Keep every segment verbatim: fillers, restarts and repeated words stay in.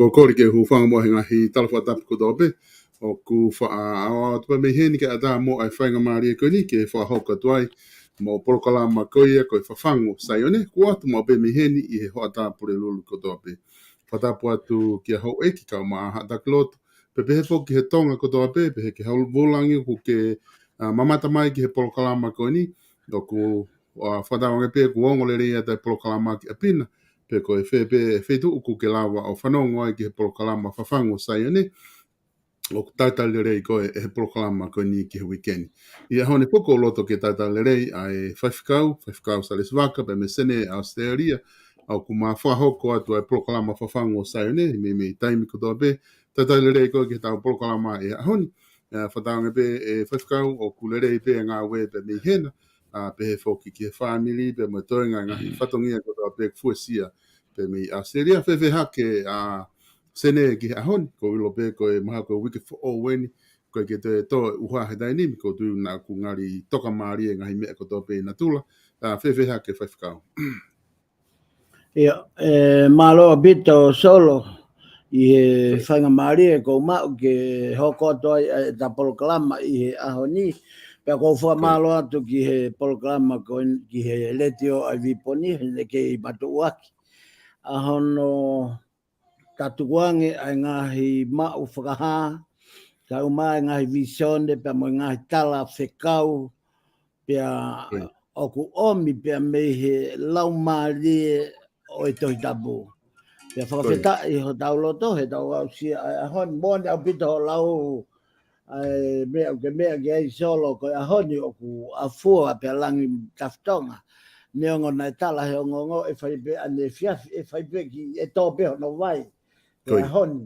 Ko e kole ke u hūfanga muʻa he ngaahi tala fakatapu kotoa pē. ʻOku faʻa ʻaoʻao atu pē mei heni ke ʻatā mo e faingamālie ko eni ke fakahoko atu ai mo e polokalama ko ia ko e Fafangu Saione, kuo ʻoatu maʻu pē mei heni ʻi he hoʻatā Pulelulu kotoa pē. Fakatapu atu kia houʻeiki kae ʻumaʻā haʻa taki lotu, pea pehē foki ki he Tonga kotoa pē, pehē ki he Hau Vulangi ʻoku ke, ʻa, mamata mai ki he polokalama ko eni, ʻoku, ʻa, fakatauange pē kuo ongo lelei ʻa e polokalama ki ʻapi na, pe ko e fē pē feituʻu ʻoku ke lava ʻo fanongo ai ki he polokalama Fafangu Saione, ʻoku talitali lelei koe ʻe he polokalama ko eni ki he uike ni. ʻI he ʻaho ni pē ʻoku ou loto ke talitali lelei ʻa e faifekau, faifekau Salesi Vaka, pea mo e Senē ʻAositelēlia, ʻoku ma fakahoko atu ʻa e polokalama Fafangu Saione, meimei taimi kotoa pē, talitali lelei koe ki heʻetau polokalama ʻi he ʻaho ni. ʻA, fakatauange pē ʻe faifekau ʻoku lelei pē ngāue pē mei hena, ʻa, pehē foki ki he fāmili, pea mo e toenga ngaahi fatongia kotoa pē fuesia pē mei ʻAositelēlia, fēfē hake ʻa Senē ki he ʻaho ni, ʻoku ou ʻilo pē ko e mahalo ko e uike foʻou eni, ko e ke te tō ʻuha he taimi ni, ʻoku ou tui naʻa ku ngali toka mālie ngaahi meʻa kotoa pē ʻi natula, ʻa, fēfē hake faifekau. ʻIa, ʻe, mālō ʻaupito Solo, ʻi he faingamālie ʻoku ou maʻu ke hoko atu ai ʻa ʻeta polokalama ʻi he ʻaho ni, pea ʻoku ou fakamālō atu ki he polokalama ko eni ki he Letiō ʻa e Viponi, he naʻe kei matuʻuaki ʻa hono tatuku ange ʻa e ngaahi maʻu fakahā, kae ʻumaʻā e ngaahi vīsone, pea mo e ngaahi tala fekau, pea ʻoku ʻomi pea mei he laumālie ʻo e Tohi Tapu. Pea fakafetaʻi hotau loto, heʻetau aʻusia ʻa e ʻaho ni, moʻoni ʻaupito hoʻo lau ʻa e meʻa ʻoku ke meʻa ki ai Solo, ko e ʻaho ni ʻoku afua pea langi tafitonga. Neongo naʻe tala he ongoongo ʻe fai pē ʻaneefiafi, ʻe fai pē ki, ʻe tō pē hono vai. Ko e ʻaho ni.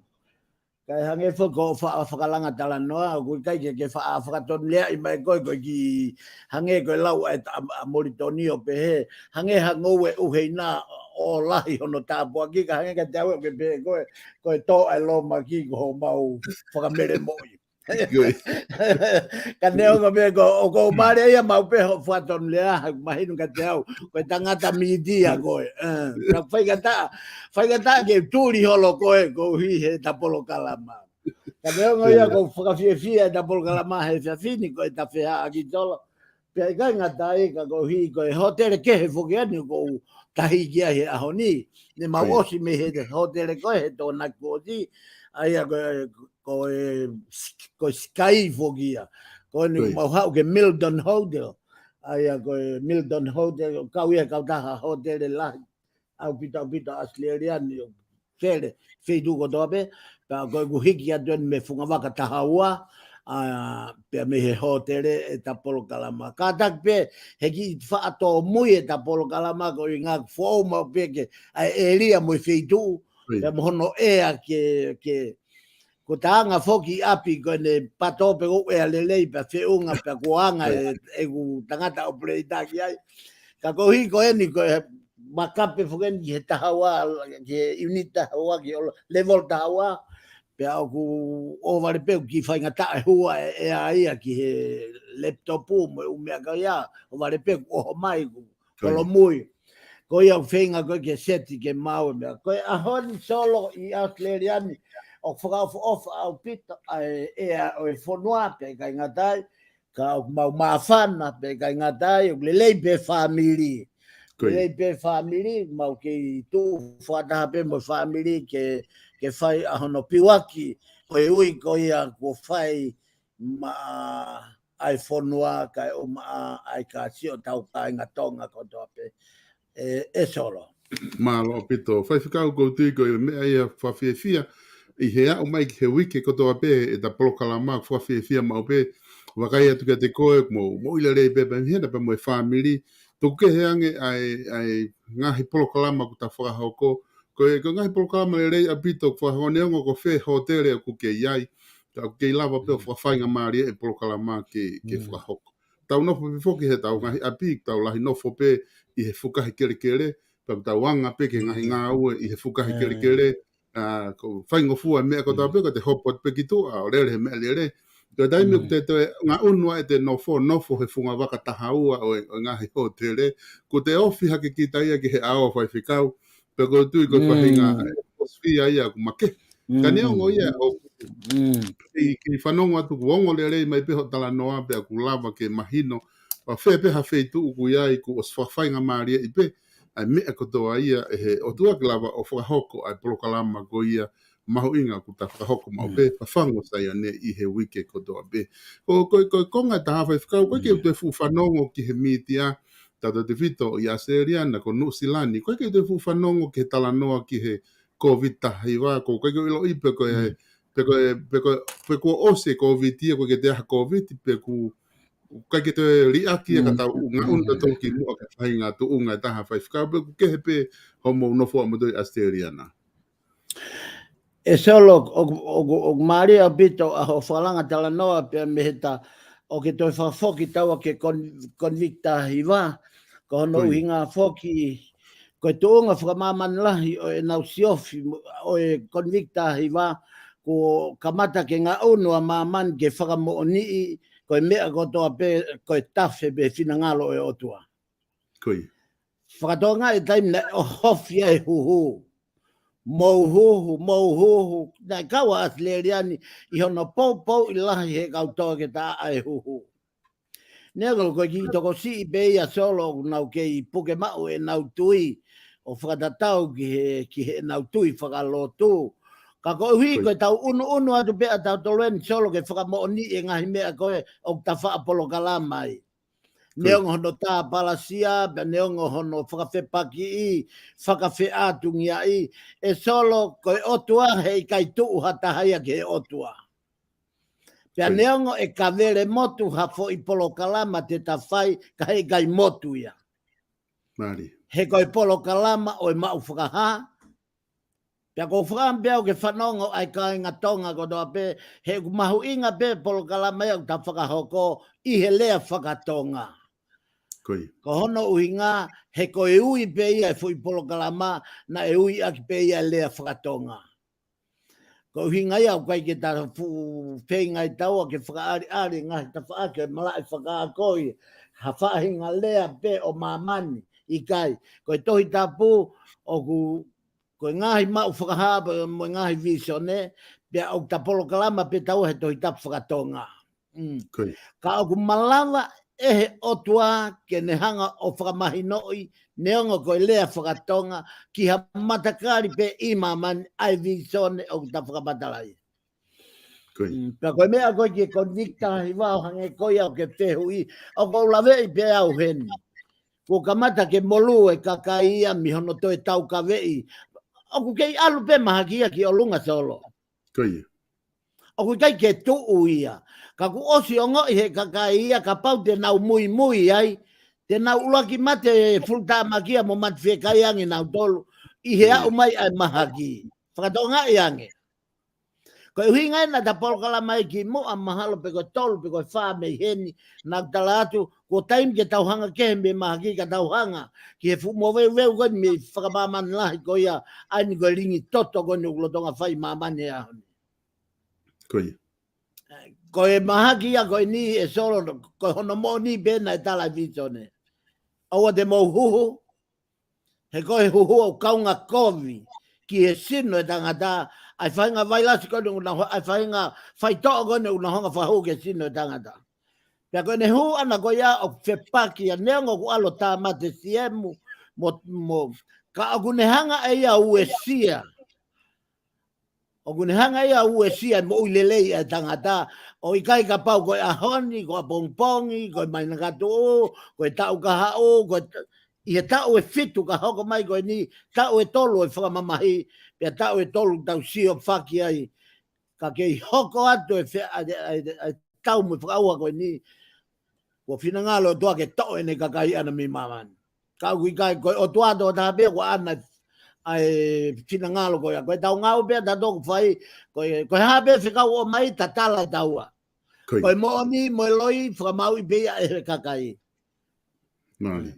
Kae hangē foki ko e fa-, fakalanga talanoa, ʻoku ʻikai ke, ke fa-, fakatonuleaʻi mai koe, ko e kiʻi hangē ko e lau ʻa e ta-, ʻa Molitonio pehē, hangē ha ngoue ʻuheina ʻo lahi hono tāpuaki, ka hangē kiate au ʻoku ke pehē ko e, ko e tō ʻa e lōmaki ko homau fakamelemoʻi. Ka neongo pē ko, ʻoku ou mālieʻia maʻu pē hoʻo fakatonulea, he mahino kiate au ko e tangata mītia koe. ʻE, ka faingataʻa, faingataʻa ke tuli holo koe, koeʻuhi heʻeta polokalama. Ka neongo ia ʻoku ou fakafiefia ʻeta polokalama he efiafi ni ko ʻeta fehaʻaki Solo. Pea ʻikai ngata ai ka koeʻuhi ko e hōtele kehe foki eni ʻoku ou tahi ki ai he ʻaho ni. Ne mau ʻosi mei he hōtele ko ē he Tokonaki kuo ʻosi, ʻa ia ko e, ko e, ko e Sky foki ia. Ko eni mau haʻu ki he Milton Hotel. ʻA ia ko e Milton Hotel, kau ia he kautaha hōtele lahi ʻaupito, ʻaupito ʻAositelēlia ni, ʻo fele, feituʻu kotoa pē, pea ko ʻeku hiki atu eni mei he fungavaka taha ua, ʻa, pea mei he hōtele ʻeta polokalama. Kātaki pē, he kiʻi faʻa tōmui ʻeta polokalama koeʻuhinga foʻou maʻu pē ke, ʻa e ʻēlia mo e feituʻu, pea mo hono ʻea ke, ke, ko ʻeta anga foki ʻapi ko ʻene pato pē ko e ʻea lelei pea feʻunga pea kuo anga e, ʻeku tangata ʻopereita ki ai. Ka koeʻuhi ko eni ko e makape foki eni ki he taha ua, ki he unit taha ua, ki he level taha ua, pea ʻoku ʻohovale pē ʻeku kiʻi faingataʻa e hua e, ʻea ia ki he laptop mo e ʻū meʻa ko ia, ʻohovale pē ʻoku ʻoho mai ʻeku holomui. Ko ia ʻoku feinga ko ē ke seti ke maʻu e meʻa. Ko e ʻaho ni Solo ʻi ʻAositelēlia ni, ʻoku fakaʻofoʻofa ʻaupito ʻa e ʻea ʻo e fonua pea ʻikai ngata ai, ka ʻoku mau māfana pea ʻikai ngata ai, ʻoku lelei pē fāmili. Lelei pē fāmili, mau kei tuʻu fakataha pē mo e fāmili ke, ke fai ʻa hono piuaki, ko e ui ko ia kuo fai maʻa ʻa e fonua kae ʻumaʻā ʻa e ka siʻotau kāinga Tonga kotoa pē. ʻE, ʻe Solo. Mālō ʻaupito. Faifekau, ʻoku ou tui ko e meʻa ia fakafiefia ʻi he aʻu mai ki he uike kotoa pē ʻeta polokalama, fakafiefia maʻu pē. Vakai atu kiate koe, mo, moʻui lelei pē pea mei hena pea mo e fāmili. Tuku kehe ange ʻa e, ʻa e ngaahi polokalama ʻoku ta fakahoko. Ko e, ko e ngaahi polokalama lelei ʻaupito ʻoku fakahoko neongo ko fē hōtele ʻoku ke ʻi ai. Ka ʻoku kei lava pē ʻo fakafaingamālie e polokalama ke, ke fakahoko. Tau nofo pē foki he tau ngaahi ʻapi, tau lahi nofo pē ʻi he fukahi kelekele, pea tau anga pē ki he ngaahi ngāue ʻi he fukahi kelekele, ʻa, ko e faingofua e meʻa kotoa pē, ko ʻete hopo atu pē ki tuʻa, ʻo lele he meʻalele. Ko e taimi ʻoku te toe ngaʻunu ai ʻete nofo, nofo he fungavaka taha ua ʻo e, ʻo e ngaahi hōtele, kuo te ofi hake kita ia ki he ʻao, faifekau, pea ʻoku ou tui ko e faʻahinga ʻosi fia ia ʻoku makehe. Ka neongo ia ʻoku kei, kei fanongo atu kuo ongo lelei mai pē hoʻo talanoa pea ʻoku lava ke mahino ʻa fē pē ha feituʻu ʻoku ʻi ai kuo ʻosi fakafaingamālieʻi pē ʻa e meʻa kotoa ia ʻe he ʻOtua ke lava ʻo fakahoko ʻa e polokalama ko ia mahuʻinga ʻoku ta fakahoko maʻu pē, Fafangu ʻo Saione ʻi he uike kotoa pē. Ko, ko, ko e konga ʻe taha, faifekau, ʻoku ʻikai ke u toe fuʻu fanongo ki he mītia, tautautefito ʻi ʻAositelēlia na, ko Nuʻusila ni, ʻoku ʻikai ke u toe fuʻu fanongo ki he talanoa ki he Covid taha hiva, ʻoku ʻikai ke u ʻiloʻi pe ko e, pe ko e, pe ko e, pe kuo ʻosi e Covid ia, ʻoku ʻikai ke toe ʻi ai ha Covid, pe ʻoku ʻikai ke toe liʻaki ia ka tau ngaʻunu tautolu ki muʻa ki he faʻahinga tuʻunga ʻe taha, faifekau, pe ʻoku kehe pē hoʻomou nofo ʻamoutolu ʻi ʻAositelēlia na. ʻE Solo, ʻoku, ʻoku, ʻoku mālie ʻaupito ʻa hoʻo fakalanga talanoa pea mei he ta ʻoku ke toe fakafoki taua ki he Con-, Convict taha hiva, ko hono ʻuhinga foki, ko e tuʻunga fakamāmani lahi ʻo ʻenau siofi mo, ʻo e Convict taha hiva, kuo kamata ke ngaʻunu ʻa māmani ke fakamoʻoniʻi, ko e meʻa kotoa pē, ko e tafe pē finangalo ʻo e ʻOtua. Ko ia. Fakatonga e taimi naʻe ʻohofi ai e huhu. Mou huhu, mou huhu, naʻe kau ʻa ʻAositelēlia ni ʻi hono poupouʻi lahi he kau toketā ʻa e huhu. Neongo ko e kiʻi tokosiʻi pē ia, Solo, ʻoku nau kei puke maʻu ʻenau tui, ʻo fakatatau ki he, ki heʻenau tui fakalotu. Ka koeʻuhi ko e tau ʻunuʻunu atu pē ʻa tautolu eni, Solo, ke fakamoʻoniʻi e ngaahi meʻa ko ē ʻoku ta faʻa polokalama ai. Neongo hono tāpalasia, pea neongo hono fakafepakiʻi, fakafeʻātungiaʻi, ʻe Solo, ko e ʻOtua heʻikai tuʻu ha taha ia ki he ʻOtua. Pea neongo ʻe kavele motu ha foʻi polokalama te ta fai, ka heʻikai motu ia. He ko e polokalama ʻo e maʻu fakahā, pea ʻoku ou fakaʻamu pē au ke fanongo ʻa e kāinga Tonga kotoa pē, he ʻoku mahuʻinga pē polokalama ia ʻoku ta fakahoko ʻi he lea fakatonga. Ko hono ʻuhinga, he ko e ui pē ia e foʻi polokalama, naʻe ui ʻaki pē ia e lea fakatonga. Ko e ʻuhinga ia ʻoku ʻikai ke ta fuʻu feinga ʻe taua ke fakaʻaliʻali ngaahi tafaʻaki ʻo e malaʻe fakaako ʻi ha faʻahinga lea pē ʻo māmani, ʻikai. Ko e Tohi Tapu, ʻoku ko e ngaahi maʻu fakahā pē mo e ngaahi vīsone, pea ʻoku ta polokalama pē taua he Tohi Tapu fakatonga. Ka ʻoku malava ʻe he ʻOtua ke ne hanga ʻo fakamahinoʻi, neongo ko e lea fakatonga, ki ha matakali pē ʻi māmani ʻa e vīsone ʻoku ta fakamatalaʻi. Ko ia. Mm, pea ko e meʻa ko ē ki he Kōviti taha hiva ʻo hangē ko ia ʻoku ke fehuʻi, ʻoku ou laveʻi pē au heni. Kuo kamata ke molū e kakai ia mei hono toe taukaveʻi. ʻOku kei ʻalu pē mahaki ia ki ʻolunga Solo. Ko ia. ʻOku ʻikai ke tuʻu ia. Ka kuo ʻosi ongoʻi he kakai ia kapau te nau muimui ai, te nau ʻuluaki mate fulitāmaki ia mo mate fiekaia ange nautolu ʻi he Mm. aʻu mai ʻa e mahaki. Fakatokangaʻi ange. Ko e ʻuhinga ena ʻeta polokalama ʻi kimuʻa mahalo pe ko e tolu pe ko e fā mei heni, naʻa ku tala atu, kuo taimi ke tau hanga kehe mei mahaki ka tau hanga ki he fuʻu moveuveu ko eni mei fakamāmani lahi ko ia, ʻa eni ko e lingi toto ko eni ʻoku lolotonga fai māmani he ʻaho ni. Ko ia. Ko e mahaki ia ko eni ʻe Solo, ko hono moʻoni pē naʻe tala ʻe Vīsone. ʻOua te mou huhu, he ko e huhu ʻoku kaunga kovi ki he sino e tangata, ʻa e faʻahinga vailasi ko eni ʻoku na ho-, ʻa e faʻahinga faitoʻo ko eni ʻoku na hanga ʻo fakahū ki he sino e tangata. Pea ko ʻene hū ʻana ko ia ʻoku fepaki ia neongo ʻoku ʻalu ʻo tāmate siemu, mo, mo, ka ʻoku ne hanga ʻe ia ʻo uesia. ʻOku ne hanga ia ʻo uesia e moʻui lelei ʻa e tangata, ʻo ʻikai kapau ko e ʻaho ni, ko ʻapongipongi, ko e māhina ka tuʻu, ko e taʻu ka haʻu, ko e ta-, ʻi he taʻu ʻe fitu ka hoko mai ko eni, taʻu ʻe tolu ʻo e fakamamahi, pea taʻu ʻe tolu tau siofaki ai. Ka kei hoko atu e fe-, ʻa e, ʻa e, ʻa e tau mo e fakaʻauha ko eni, kuo finangalo e ʻOtua ke toʻo ʻene kakai ʻana mei māmani. Ka ʻoku ʻikai, ko e ʻOtua tokotaha pē ʻoku ʻana ʻa e finangalo ko ia. Ko e tau ngāue pē ʻa tautolu ʻoku fai, ko e, ko e hā pē fekau ʻoku ʻomai, tatala ʻe taua. Ko ia. Ko e moʻoni mo e loi, fakamāuʻi pē ia ʻe he kakai. Mālie.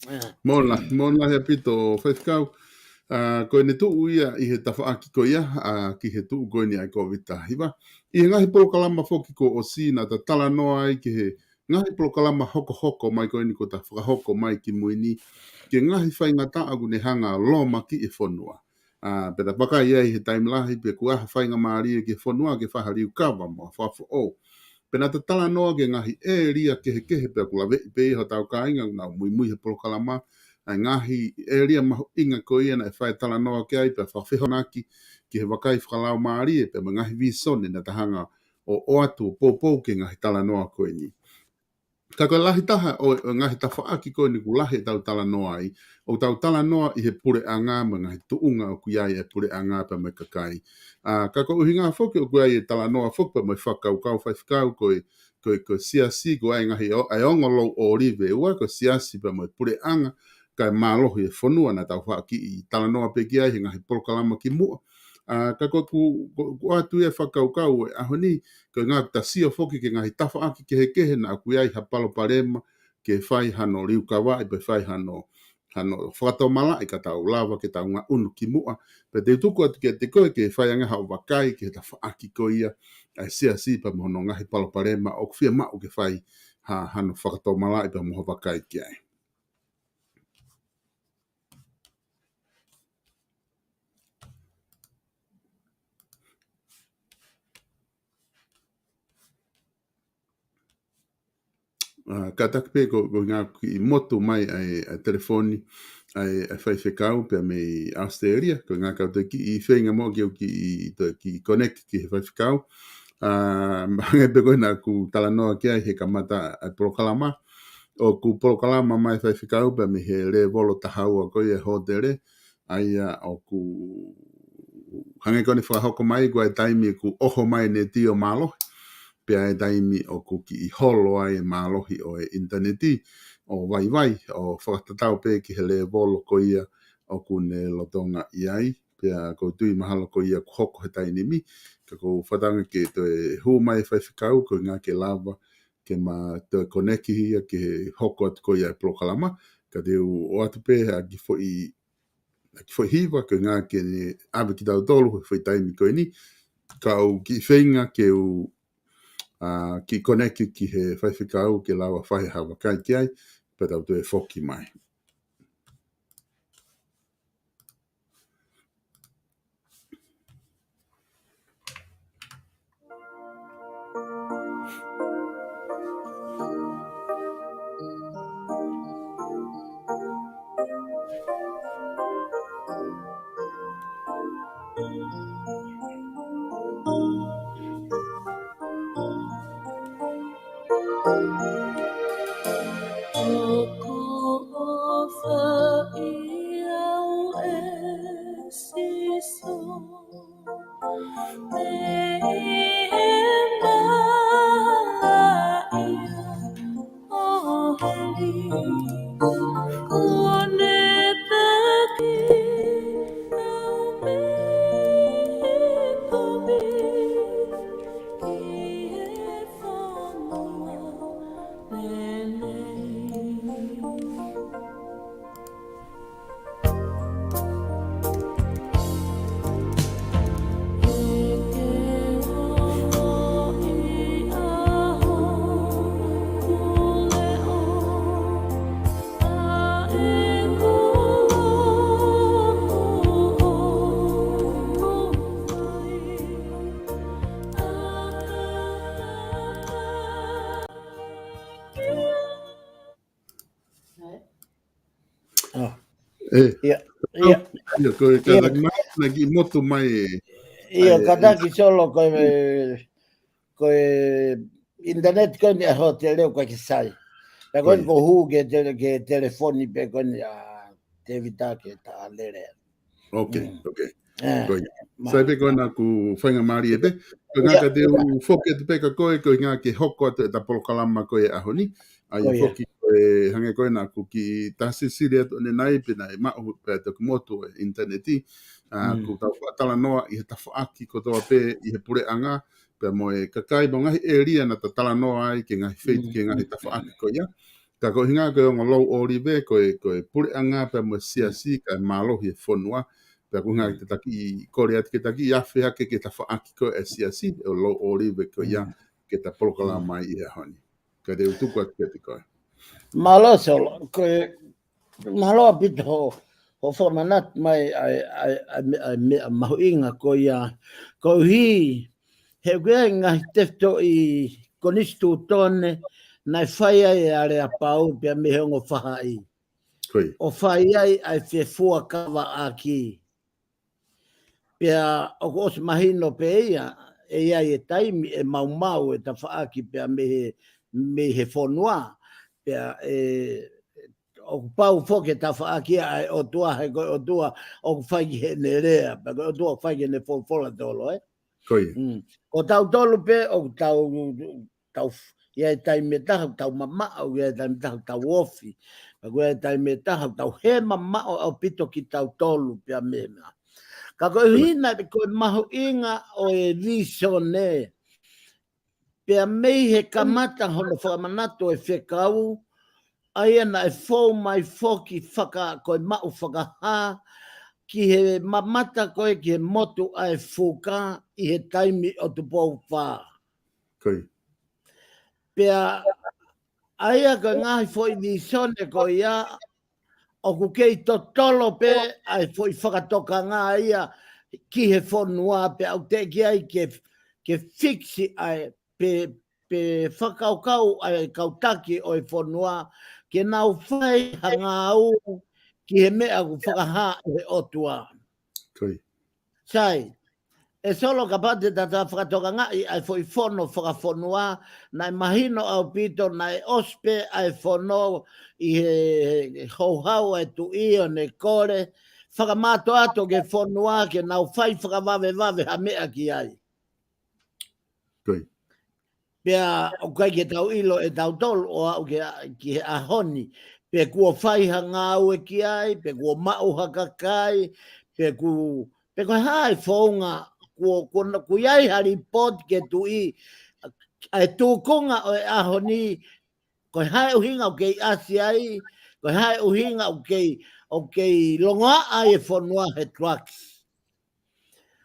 ʻIo. Mālō, mālō ʻaupito Faifekau. ʻA, ko ʻene tuʻu ia ʻi he tafaʻaki ko ia, ʻa, ki he tuʻu ko eni ʻa e Kōviti taha hiva. ʻI he ngaahi polokalama foki kuo ʻosi naʻa ta talanoa ai ki he ngaahi polokalama hokohoko mai ko eni kuo ta fakahoko mai kimui ni, ki he ngaahi faingataʻa ʻoku ne hanga ʻo lōmakiʻi e fonua. ʻA, pea ta vakai ai he taimi lahi pe ko e hā ha faingamālie ki he fonua ke fai ha liukava mo ha fakafoʻou. Pea naʻa ta talanoa ki he ngaahi ʻēlia kehekehe pea ʻoku laveʻi pē ʻe hotau kāinga ʻoku nau muimui he polokalama, ʻa e ngaahi ʻēlia mahuʻinga ko ia naʻe fai e talanoa ki ai pea fakafehoanaki ki he vakai fakalaumālie pea mo e ngaahi vīsone naʻa ta hanga ʻo, ʻoatu ʻo poupou ki he ngaahi talanoa ko eni. Ka ko e lahi taha ʻo, ʻo e ngaahi tafaʻaki ko eni ʻoku lahi ʻetau talanoa ai, ʻoku tau talanoa ʻi he puleʻanga mo e ngaahi tuʻunga ʻoku ʻi ai e puleʻanga pea mo e kakai. ʻA, ka ko e ʻuhinga foki ʻoku ʻi ai e talanoa foki pea mo e fakakaukau Faifekau ko e, ko e, ko e siasi, ko e ngaahi ʻo-, ʻa e ongo lou ʻōlive ua, ko e siasi pea mo e puleʻanga, kae mālohi e fonua naʻa tau faʻa kiʻi talanoa pē ki ai he ngaahi polokalama kimuʻa. ʻA, ka ko ʻeku, ko, ko ʻatu ia fakakaukau e ʻaho ni, ko e ngaahi ta sio foki ki he ngaahi tafaʻaki kehekehe naʻa ʻoku ʻi ai ha palopalema ke fai hano liukavaʻi pe fai hano, hano fakatomalaʻi ka tau lava ke tau ngaʻunu kimuʻa. Pea te u tuku atu kiate koe ke fai ange haʻo vakai ki he tafaʻaki ko ia ʻa e siasi pea mo hono ngaahi palopalema ʻoku fiemaʻu ke fai ha, hano fakatomalaʻi pea mo ha vakai ki ai. ʻA, kātaki pē ko, ko e ʻuhinga ʻoku kiʻi motu mai ʻa e, ʻa e telefoni, ʻa e, ʻa e Faifekau pea mei Australia, ko e ʻuhinga ka u toe kiʻi feinga mo ke u kiʻi toe kiʻi connect ki he Faifekau. ʻA, hangē pē ko ē naʻa ku talanoa ki ai he kamata ʻa e polokalama, ʻoku polokalama mai Faifekau pea mei he lēvolo taha ua ko ia e hōtele, ʻa ia ʻoku hangē ko eni fakahoko mai, ko e taimi ʻoku ʻoho mai e neti ʻo mālohi, pea ʻi he taimi ʻoku kiʻi holo ai e mālohi ʻo e ʻinitaneti ʻo vaivai, ʻo fakatatau pē ki he lēvolo ko ia ʻoku ne lolotonga ʻi ai, pea ʻoku ou tui mahalo ko ia ʻoku hoko he taimi ni, ka ʻoku ou fakatauange ke toe hū mai e Faifekau, ko e ʻuhinga ke lava ke ma toe connect ia ki he hoko atu ko ia e polokalama, ka te u ʻoatu pē ha kiʻi foʻi, ha kiʻi foʻi hiva, ko e ʻuhinga ke ne ʻave kitautolu he foʻi taimi ko eni, ka u kiʻi feinga ke u, ʻa, kiʻi connect ki he Faifekau ke lava fai ha vakai ki ai, pea tau toe foki mai. ʻE, ʻIa, ʻio, ʻio. ʻIo, ko e ʻIa. Kātaki mai, naʻe kiʻi motu mai ē. ʻIa, ʻAi, kātaki Solo ko e, ko e internet ko eni ʻa e hōtele ʻoku ʻikai ke sai. Pea ko eni Ko ia. ko e hū ki he tele-, ki he telefoni pē ko eni ʻa Tēvita ke ta lele. Ok, Mm. ok. ʻE, Ko ia. ma- Sai pē ko ena ʻoku faingamālie pē. Ko e ʻIa. ngaka te u foki atu pē kia koe, ko e ngaka ke hoko atu ʻeta polokalama ko ē ʻaho ni. ʻA ia Ko ia. foki ko e hangē ko ena ʻoku kiʻi tā sisili atu ʻanenai pe naʻe maʻu pē ʻa e toki motu ʻo e ʻinitaneti. ʻA, Mm. ʻoku tau faʻa talanoa ʻi he tafaʻaki kotoa pē ʻi he puleʻanga, pea mo e kakai mo e ngaahi ʻēlia naʻa ta talanoa ai ki he ngaahi feit-, Mm. ki he ngaahi tafaʻaki ko ia. Ka ko e ʻuhinga ko e ongo Louʻolive, ko e, ko e puleʻanga pea mo e siasi, Mm. kae mālohi e fonua. Pea ko e ʻuhinga Mm. ke ta kiʻi kole atu ke ta kiʻi afe hake ki he tafaʻaki ko ē ʻa e siasi, ʻo Louʻolive ko ia, Mm. ke ta polokalama Mm. mai ʻi he ʻaho ni. Ka te u tuku atu kiate koe. Mālō Solo, ko e, mālō ʻaupito hoʻo, hoʻo fakamanatu mai ʻa e, ʻa e, ʻa e meʻa, ʻa e meʻa mahuʻinga ko ia. Koeʻuhi, he ʻoku ʻi ai e ngaahi tefitoʻi konisitūtone, naʻe fai ai e aleapau pea mei he ongo fahaʻi. Ko ia. ʻO fai ai ʻa e fefuakavaʻaki. Pea ʻoku ʻosi mahino pē ia, ʻe ʻi ai e taimi ʻe maumau e tafaʻaki pea mei he, mei he fonua. Pea ʻe, ʻoku pau foki e tafaʻaki ʻa e ʻOtua, he ko e ʻOtua ʻoku fai ki heʻene lea, pea ko e ʻOtua ʻoku fai ki heʻene folofola Solo, ē? Ko ia. Mm. Ko tautolu pē ʻoku tau, tau f-, ʻi ai e taimi ʻe taha ʻoku tau mamaʻo, ʻi ai e taimi ʻe taha ʻoku tau ofi. Pea ʻoku ʻi ai e taimi ʻe taha ʻoku tau hē mamaʻo ʻaupito kitautolu pea mei he meʻa. Ka koeʻuhi naʻe ko e mahuʻinga ʻo e visone, pea mei he kamata hono fakamanatu e fekau, ʻa ia naʻe fou mai foki faka-, ko e maʻu fakahā, ki he mamata ko ē ki he motu ʻa e fuka ʻi he taimi ʻo Tupou Fā. Ko ia. Pea, ʻa ia ko e ngaahi foʻi visone ko ia, ʻoku kei totolo pē ʻa e foʻi fakatokanga ia ki he fonua pea ʻoku teʻeki ai ke, ke fiksi ʻa e pe, pe fakakaukau ʻa e kau taki ʻo e fonua ke nau fai ha ngāue ki he meʻa ʻoku fakahā ʻe he ʻOtua. Ko ia. Sai, ʻe Solo kapau te ta fakatokangaʻi ʻa e foʻi fono fakafonua, naʻe mahino ʻaupito, naʻe ʻosi pē ʻa e fono ʻi he, he houhau ʻa e tuʻi ʻo ne kole, fakamātoato ki he fonua ke nau fai fakavavevave ha meʻa ki ai. Ko ia. Pea ʻoku ʻikai ke tau ʻilo ʻe tautolu ʻo aʻu ki he, ki he ʻaho ni. Pe kuo fai ha ngāue ki ai, pe kuo maʻu ha kakai, pe ku, pe ko e hā e founga, kuo, kuo, kuo ʻi ai ha lipooti ki he tuʻi, ʻa e tūkunga ʻo e ʻaho ni, ko e hā e ʻuhinga ʻoku kei ʻasi ai, ko e hā e ʻuhinga ʻoku kei, ʻoku kei longoaʻa ai e fonua he drugs.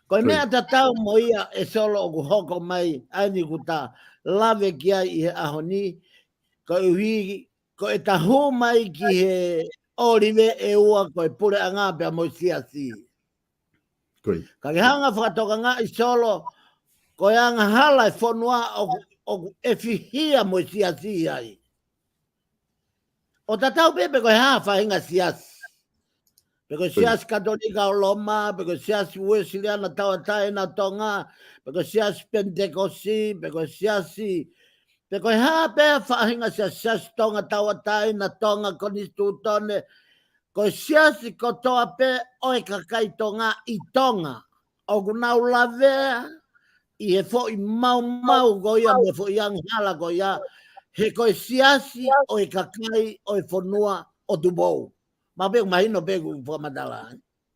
Ko e Ko ia. meʻa tatau mo ia ʻe Solo ʻoku hoko mai, ʻa eni ʻoku ta lave ki ai ʻi he ʻaho ni, koeʻuhi, ko ʻeta hū mai ki he ʻolive ʻe ua ko e puleʻanga pea mo e siasi. Ko ia. Ka ke hanga fakatokangaʻi Solo, ko e angahala e fonua ʻoku, ʻoku ʻefihia mo e siasi ai. ʻO tatau pē pe ko e hā faʻahinga siasi. Pe ko e Ko ia. siasi Katolika ʻo Loma, pe ko e siasi Uēsiliana Tauʻatāina Tonga, pe ko e siasi Penitekosi, pe ko e siasi, pe ko e hā pē faʻahinga siasi, siasi Tonga Tauʻatāina, Tonga Konisitūtone, ko e siasi kotoa pē ʻo e kakai Tonga ʻi Tonga. ʻoku nau lavea ʻi he foʻi maumau ko ia mo e foʻi angahala ko ia, he ko e siasi ʻo e kakai ʻo e fonua ʻo Tupou. Maʻu pē ʻoku mahino pē ʻeku fakamatala.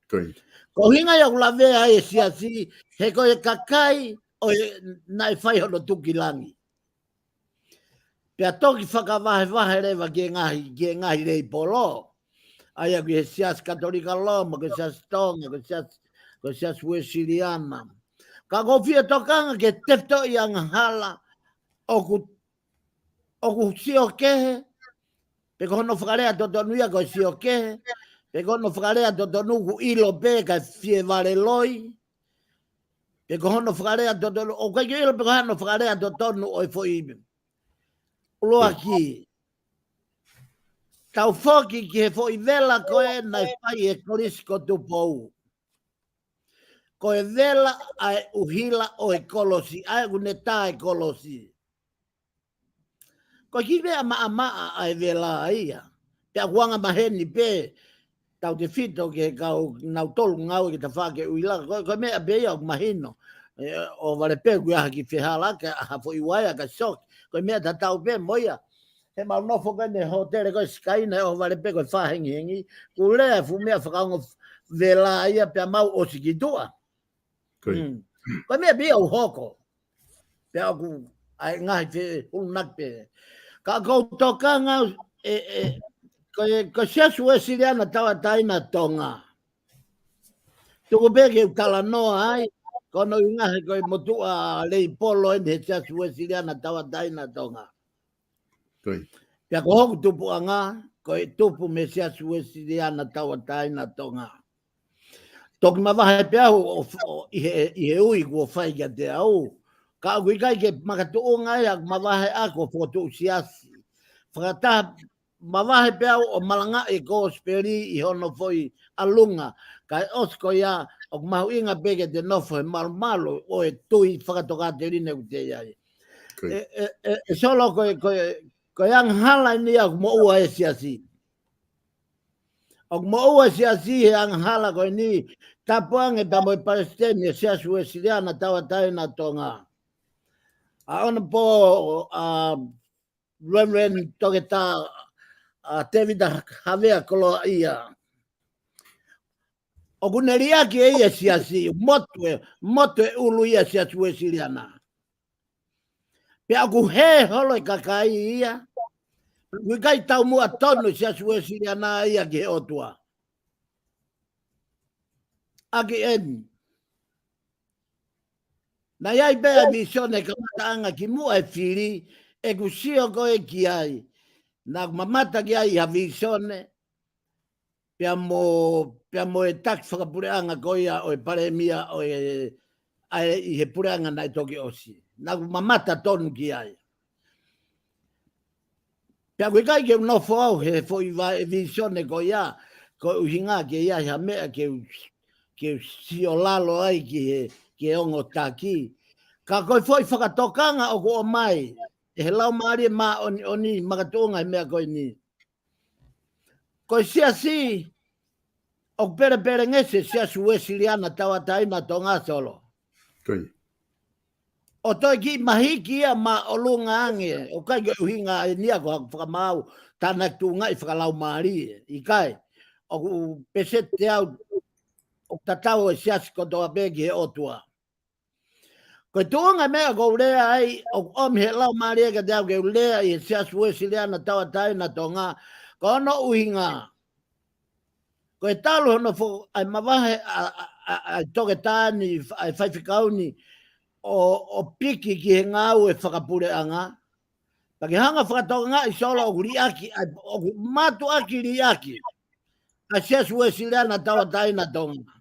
Ko ia. Ko e ʻuhinga ia ʻoku lavea ai e siasi, he ko e kakai ʻo e naʻe fai hono tuki langi. Pea toki fakavahevahe leva ki he ngaahi, ki he ngaahi leipolo. ʻA ia ko e Siasi Katolika Loma, ko e Siasi Tonga, ko e Siasi, ko e Siasi Uesiliana. Ka ʻoku ou fie tokanga ki he tefitoʻi angahala ʻoku, ʻoku sio kehe, pe ko hono fakalea totonu ia ko e sio kehe, pe ko hono fakalea totonu ʻoku ʻilo pē kae fie vale loi, pe ko hono fakalea totonu, ʻoku ʻikai ke ʻilo pe ko hono fakalea totonu ʻo e foʻi ʻuluaki. Tau foki ki he foʻi vela ko ē naʻe fai ʻe Kolisi ko Tupou. Ko e vela ʻa e ʻuhila ʻo e kolosi, ʻa ia ʻoku ne tā e kolosi. Ko e kiʻi meʻa maʻamaʻa ʻa e vela ia. Pea ʻoku angamaheni pē, tautefito ki he kau nautolu ngāue ki he tafaʻaki ʻuhila. Ko, ko e meʻa pē ia ʻoku mahino. ʻE, ʻohovale pē ʻoku ʻi ai ha kiʻi fehālaaki, ha foʻi uaea ka shock. Ko e meʻa tatau pē mo ia. He mau nofo ko eni he hōtele ko e Sikaina, ʻohovale pē ko e fā hengihengi. Kuo lea e fuʻu meʻa fakaongo vela ia pea mau ʻosi ki tuʻa. Ko ia. Mm. Ko e meʻa pē ia ʻoku hoko. Pea ʻoku ʻi ai e ngaahi feʻulunaki pē. Ka ʻoku ou tokanga ʻe, ʻe, ko e, ko e Siasi Uesiliana Tauʻatāina Tonga. Tuku pē ke u talanoa ai, ko hono ʻuhinga he ko e motuʻa leipolo eni he Siasi Uesiliana Tauʻatāina Tonga. Ko ia. Pea ko hoku tupuʻanga, ko e tupu mei he Siasi Uesiliana Tauʻatāina Tonga. Toki mavahe pē au ʻo, ʻo, ʻi he, ʻi he ui kuo fai kiate au. Ka ʻoku ʻikai ke makatuʻunga ia ʻeku mavahe ʻaku ʻo fokotuʻu siasi. Fakataha mavahe pē au ʻo malangaʻi e kosipeli ʻi hono foʻi ʻalunga. Kae ʻosi ko ia, ʻoku mahuʻinga pē ke te nofo he malumalu ʻo e tui fakatokāteline ʻoku te ʻi ai. Ko ia. ʻE, ʻe, ʻe, ʻe Solo ko e, ko e, ko e angahala eni ia ʻoku moʻua e siasi. ʻOku moʻua e siasi he angahala ko eni, tapu ange pea mo e palesiteni e Siasi Uesiliana Tauʻatāina Tonga. ʻA ʻOnopō, ʻa Reverend Toketā, ʻa Tēvita Havea Koloaʻia. ʻOku ne liʻaki ʻe ia e siasi, motu e, motu e ʻulu ia e Siasi Uesiliana. Pea ʻoku hē holo e kakai ia. ʻOku ʻikai taumuʻa tonu e Siasi Uesiliana ia ki he ʻOtua. ʻAki eni. Naʻe ʻi ai pē ʻa e vīsone kamataʻanga kimuʻa e fili, ʻeku sio ko ē ki ai. Naʻá ku mamata ki ai ʻi ha vīsone, pea mo, pea mo e taki fakapuleʻanga ko ia ʻo e palēmia ʻo e, ʻa e ʻi he puleʻanga naʻe toki ʻosi. Naʻá ku mamata tonu ki ai. Pea ʻoku ʻikai ke u nofo au he foʻi vaʻe vīsone ko ia, ko e ʻuhinga ke ʻi ai ha meʻa ke u, ke u sio lalo ai ki he, ki he ongo taki. Ka ko e foʻi fakatokanga ʻoku ʻomai ʻe he Laumālie Māʻoniʻoni makatuʻunga he meʻa ko eni. Ko e siasi, ʻoku pelepelengesi e Siasi Uesiliana Tauʻatāina Tonga, Solo. Ko ia. ʻO toe kiʻi mahiki ia māʻolunga ange, ʻoku ʻikai ke ʻuhinga eni ia ko haku fakamaau, tānaki tuʻungaʻi fakalaumālie, ʻikai. ʻOku peseti ʻe au, ʻoku tatau e siasi kotoa pē ki he ʻOtua. Ko e tuʻunga meʻa ʻoku ou lea ai, ʻoku ʻomi he Laumālie kiate au ke u lea ʻi he Siasi Uesiliana Tauʻatāina Tonga, ko hono ʻuhinga. Ko e talu hono fo-, ʻa e mavahe ʻa, ʻa, ʻa, ʻa e toketā ni, ʻa e faifekau ni, ʻo, ʻo piki ki he ngāue fakapuleʻanga. Pea ke hanga fakatokangaʻi, Solo, ʻoku liʻaki, ʻa e, ʻoku mātuʻaki liʻaki ʻa e Siasi Uesiliana Tauʻatāina Tonga.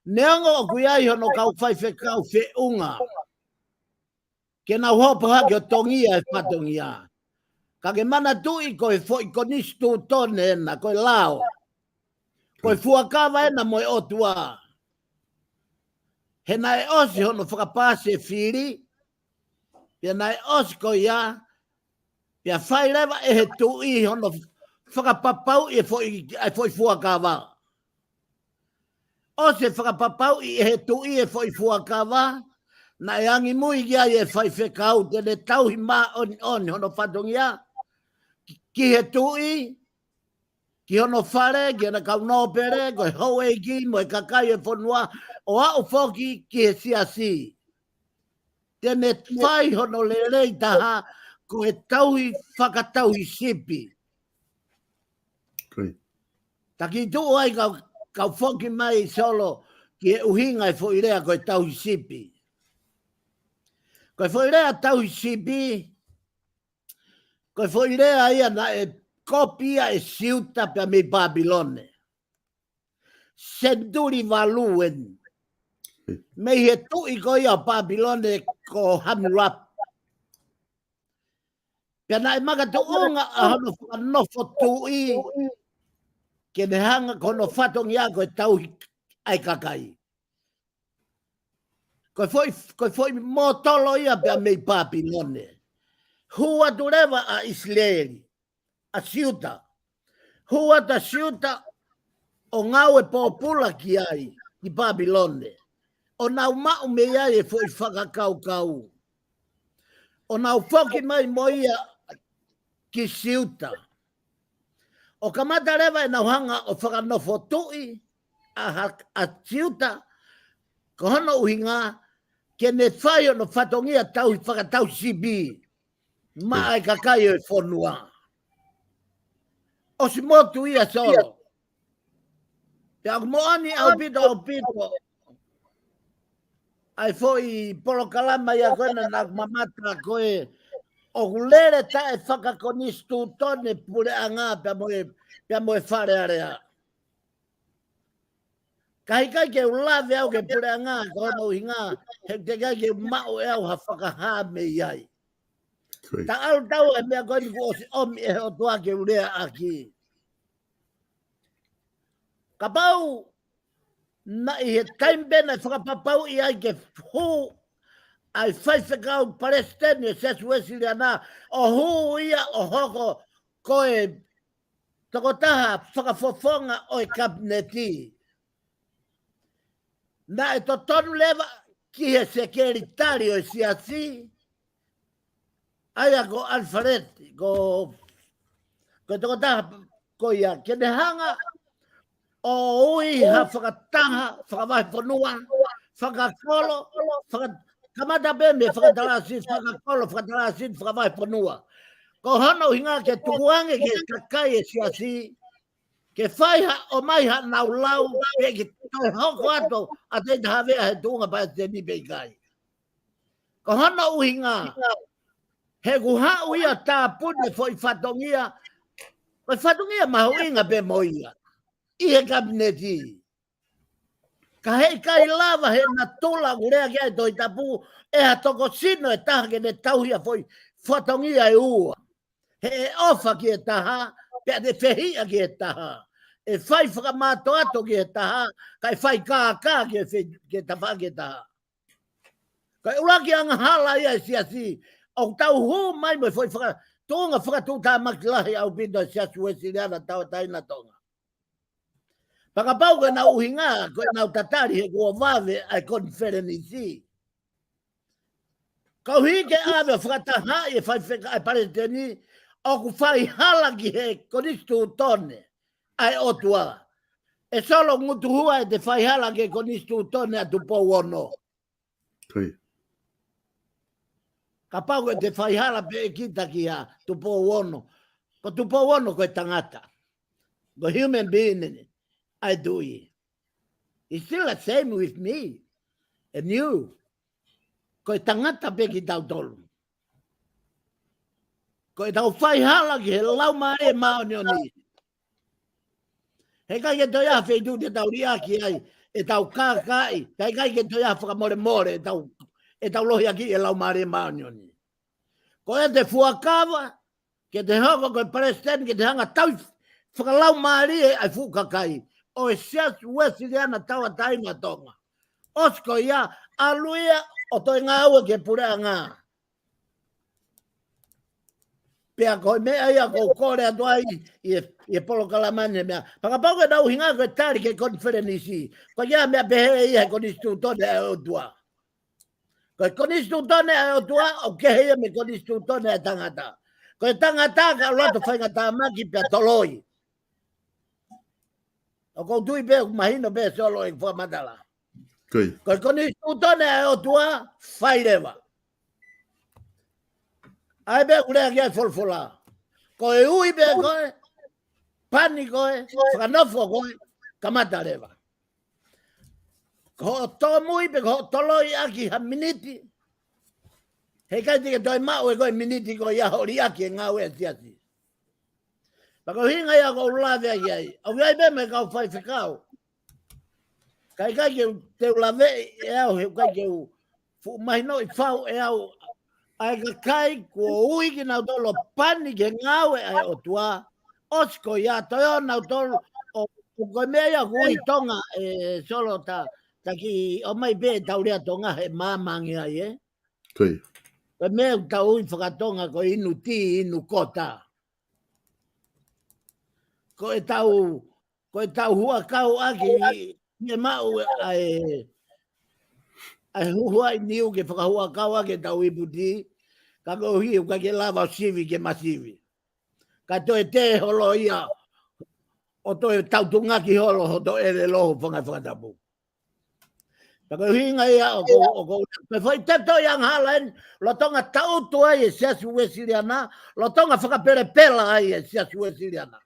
Neongo ʻoku ʻi ai hono kau faifekau feʻunga ke nau hopo hake ʻo tongia e fatongia. Ka ke manatuʻi ko e foʻi konisitūtone ena, ko e lao. Ko e fuakava ena mo e ʻOtua. He naʻe ʻosi hono fakapaasi e fili, pea naʻe ʻosi ko ia, pea fai leva ʻe he tuʻi hono fakapapauʻi e foʻi, e foʻi fuakava. ʻOsi e fakapapauʻi ʻe he tuʻi e foʻi fuakava, naʻe angimui ki ai e faifekau te ne tauhi māʻoniʻoni hono fatongia ki he tuʻi, ki hono fale, ki hona kau nōpele, ko e houʻeiki mo e kakai e fonua, ʻo aʻu foki ki he siasi. Te ne fai hono lelei taha ko e tauhi fakatauhi sipi. Ko ia. Taki tuʻu ai kau, kau foki mai Solo ki he ʻuhinga e foʻi lea ko e tauhi sipi. Ko e foʻi lea tauhi sipi, ko e foʻi lea ia naʻe kopi ia ʻe Siuta pea mei Papilone. Senituli valu eni. Mei he tuʻi ko ia ʻo Papilone ko Hammurabi. Pea naʻe makatuʻunga ʻa hono fakanofo tuʻi ke ne hanga ko hono fatongia ko e tauhi ʻa e kakai. Ko e foʻi, ko e foʻi mōtolo ia pea mei Papilone. Hū atu leva ʻa ʻIsileli, ʻa Siuta. Hū atu ʻa Siuta ʻo ngāue pōpula ki ai, ki Papilone. ʻO nau maʻu mei ai e foʻi fakakaukau. ʻO nau foki mai mo ia ki Siuta. ʻO kamata leva ʻenau hanga ʻo fakanofo tuʻi ʻa ha-, ʻa Siuta, ko hono ʻuhinga ke ne fai hono fatongia tauhi fakatauhi sipi maʻa e kakai ʻo e fonua. ʻOsi motu ia Solo. Pea ʻoku moʻoni ʻaupito, ʻaupito ʻa e foʻi polokalama ia ko ena naʻa ku mamata ko ē ʻoku lele taʻefakakonisitūtone puleʻanga pea mo e, pea mo e Fale Alea. Ka ʻikai ke u lave au ki he puleʻanga, ko hono ʻuhinga, he teʻeki ai ke u maʻu ʻe au ha fakahā mei ai. Ko ia. Taʻalu tau e meʻa ko eni kuo ʻosi ʻomi ʻe he ʻOtua ke u lea ʻaki. Kapau naʻe ʻi he taimi pē naʻe fakapapauʻi ai ke hū ʻa e faifekau palesiteni ʻo e Siasi Uēsiliana, ʻo hū ia ʻo hoko ko e tokotaha fakafofonga ʻo e kapineti. Naʻe totonu leva ki he sekelitali ʻo e siasi, ʻa ia ko Alifaleti, ko, ko e tokotaha ko ia, ke ne hanga ʻo ui ha fakataha, fakavahefonua, fakakolo, faka-, kamata pē mei he fakatalasi, fakakolo, fakatalasi, fakavahefonua. Ko hono ʻuhinga ke tukuange ki he kakai e siasi, ke fai ha, ʻomai haʻanau lau, pe ke toe hoko atu ʻa Teita Havea he tuʻunga palesiteni pe ʻikai. Ko hono ʻuhinga, he kuo haʻu ia ʻo tāpuni e foʻi fatongia, ko e fatongia mahuʻinga pē mo ia ʻi he kapineti. Ka heʻikai lava he natula ʻoku lea ki ai e Tohi Tapu, ʻe ha tokosino ʻe taha ke ne tauhi ʻa e foʻi fatongia ʻe ua. He ʻe ʻofa ki he taha, pea te fehiʻa ki he taha. ʻE fai fakamātoato ki he taha, kae fai kākā ki he fe-, ki he tafaʻaki ʻe taha. Ko e ʻuluaki angahala ia e siasi, ʻoku tau hū mai mo e foʻi faka-, tuʻunga fakatuʻutāmaki lahi ʻaupito e Siasi Uēsiliana Tauʻatāina Tonga. Pea kapau ko ʻenau ʻuhinga, ko ʻenau tatali he kuo vave ʻa e konifelenisi. Koeʻuhi ke ʻave ʻo fakatahaʻi e faifekau e palesiteni, ʻoku faihala ki he konisitūtone ʻa e ʻOtua. ʻE Solo, ngutuhua ʻete faihala ki he konisitūtone ʻa Tupou Ono. Ko ia. Kapau ʻete faihala pē kita kia Tupou Ono. Ko Tupou Ono ko e tangata. Ko e human being ʻeni ʻa e tuʻi. It's still the same with me and you. Ko e tangata pē kitautolu. Ko ʻetau faihala ki he Laumālie Māʻoniʻoni. Heʻikai ke toe ʻi ai ha feituʻu te tau liʻaki ai ʻetau kākāʻi, heʻikai ke toe ʻi ai ha fakamolemole ʻetau, ʻetau lohiakiʻi e Laumālie Māʻoniʻoni. Ko ʻete fuakava, ke te hoko ko e palesiteni, ke te hanga ʻo tauhi fakalaumālie ʻa e fuʻu kakai ʻo e Siasi Uēsiliana Tauʻatāina Tonga. ʻOsi ko ia, ʻalu ia ʻo toe ngāue ki he puleʻanga. Pea ko e meʻa ia ʻoku ou kole atu ai ʻi he, ʻi he polokalama ni he meʻa. Pea kapau ʻoku ke ʻuhinga ko e tali ki he konifelenisi. Ko ia meʻa pehē ia he konisitūtone ʻa e ʻOtua. Ko e konisitūtone ʻa e ʻOtua, ʻoku kehe ia mei he konisitūtone ʻa e tangata. Ko e tangata ka ʻalu atu faingatāmaki pea toloi. ʻOku ou tui pē, ʻoku mahino pē Solo e fakamatala. Ko ia. Ko e konisitūtone ʻa e ʻOtua, fai leva. ʻA ia pē ʻoku lea ki ai e folofola. Ko e ui pē koe, pani koe, fakanofo koe, kamata leva. Ko hoʻo tōmui pe ko hoʻo toloi ʻaki ha miniti. Heʻikai te ke toe maʻu ʻe koe miniti ko ia hoʻo liʻaki e ngāue ʻa e siasi. Pea ko e ʻuhinga ia ʻoku ou lave ai ai. ʻOku ʻi ai pē mo e kau faifekau. Ka ʻikai ke u, te u laveʻi ʻe au, he ʻikai ke u fuʻu mahinoʻi fau ʻe au ʻa e kakai kuo ui kinautolu ʻo pani ki he ngāue ʻa e ʻOtua. ʻOsi ko ia, toe ʻo nautolu, ʻo, ʻo ko e meʻa ia ʻoku ui Tonga, ʻe Solo, ta, ta kiʻi ʻomai pē ʻetau lea Tonga he māmani ai, ē? Ko ia. Ko e meʻa ʻoku tau ui fakatonga ko e inu tī, inu kota. Ko ʻetau, ko ʻetau huʻakau ʻaki ʻi he maʻu ʻa e, ʻa e huhuaʻi niu ke fakahuʻakau ʻaki ʻetau ipu tī, ka koeʻuhi ʻoku ʻikai ke lava ʻo sivi ke masivi. Ka toe tē holo ia, ʻo toe tautungaki holo hoto ʻelelo ho fanga fakatapu. Pea ko e ʻuhinga ia ʻoku, ʻoku, ko e foʻi teto ia angahala eni, lolotonga taʻutu ai e Siasi Uēsiliana, lolotonga fakapelepela ai e Siasi Uēsiliana.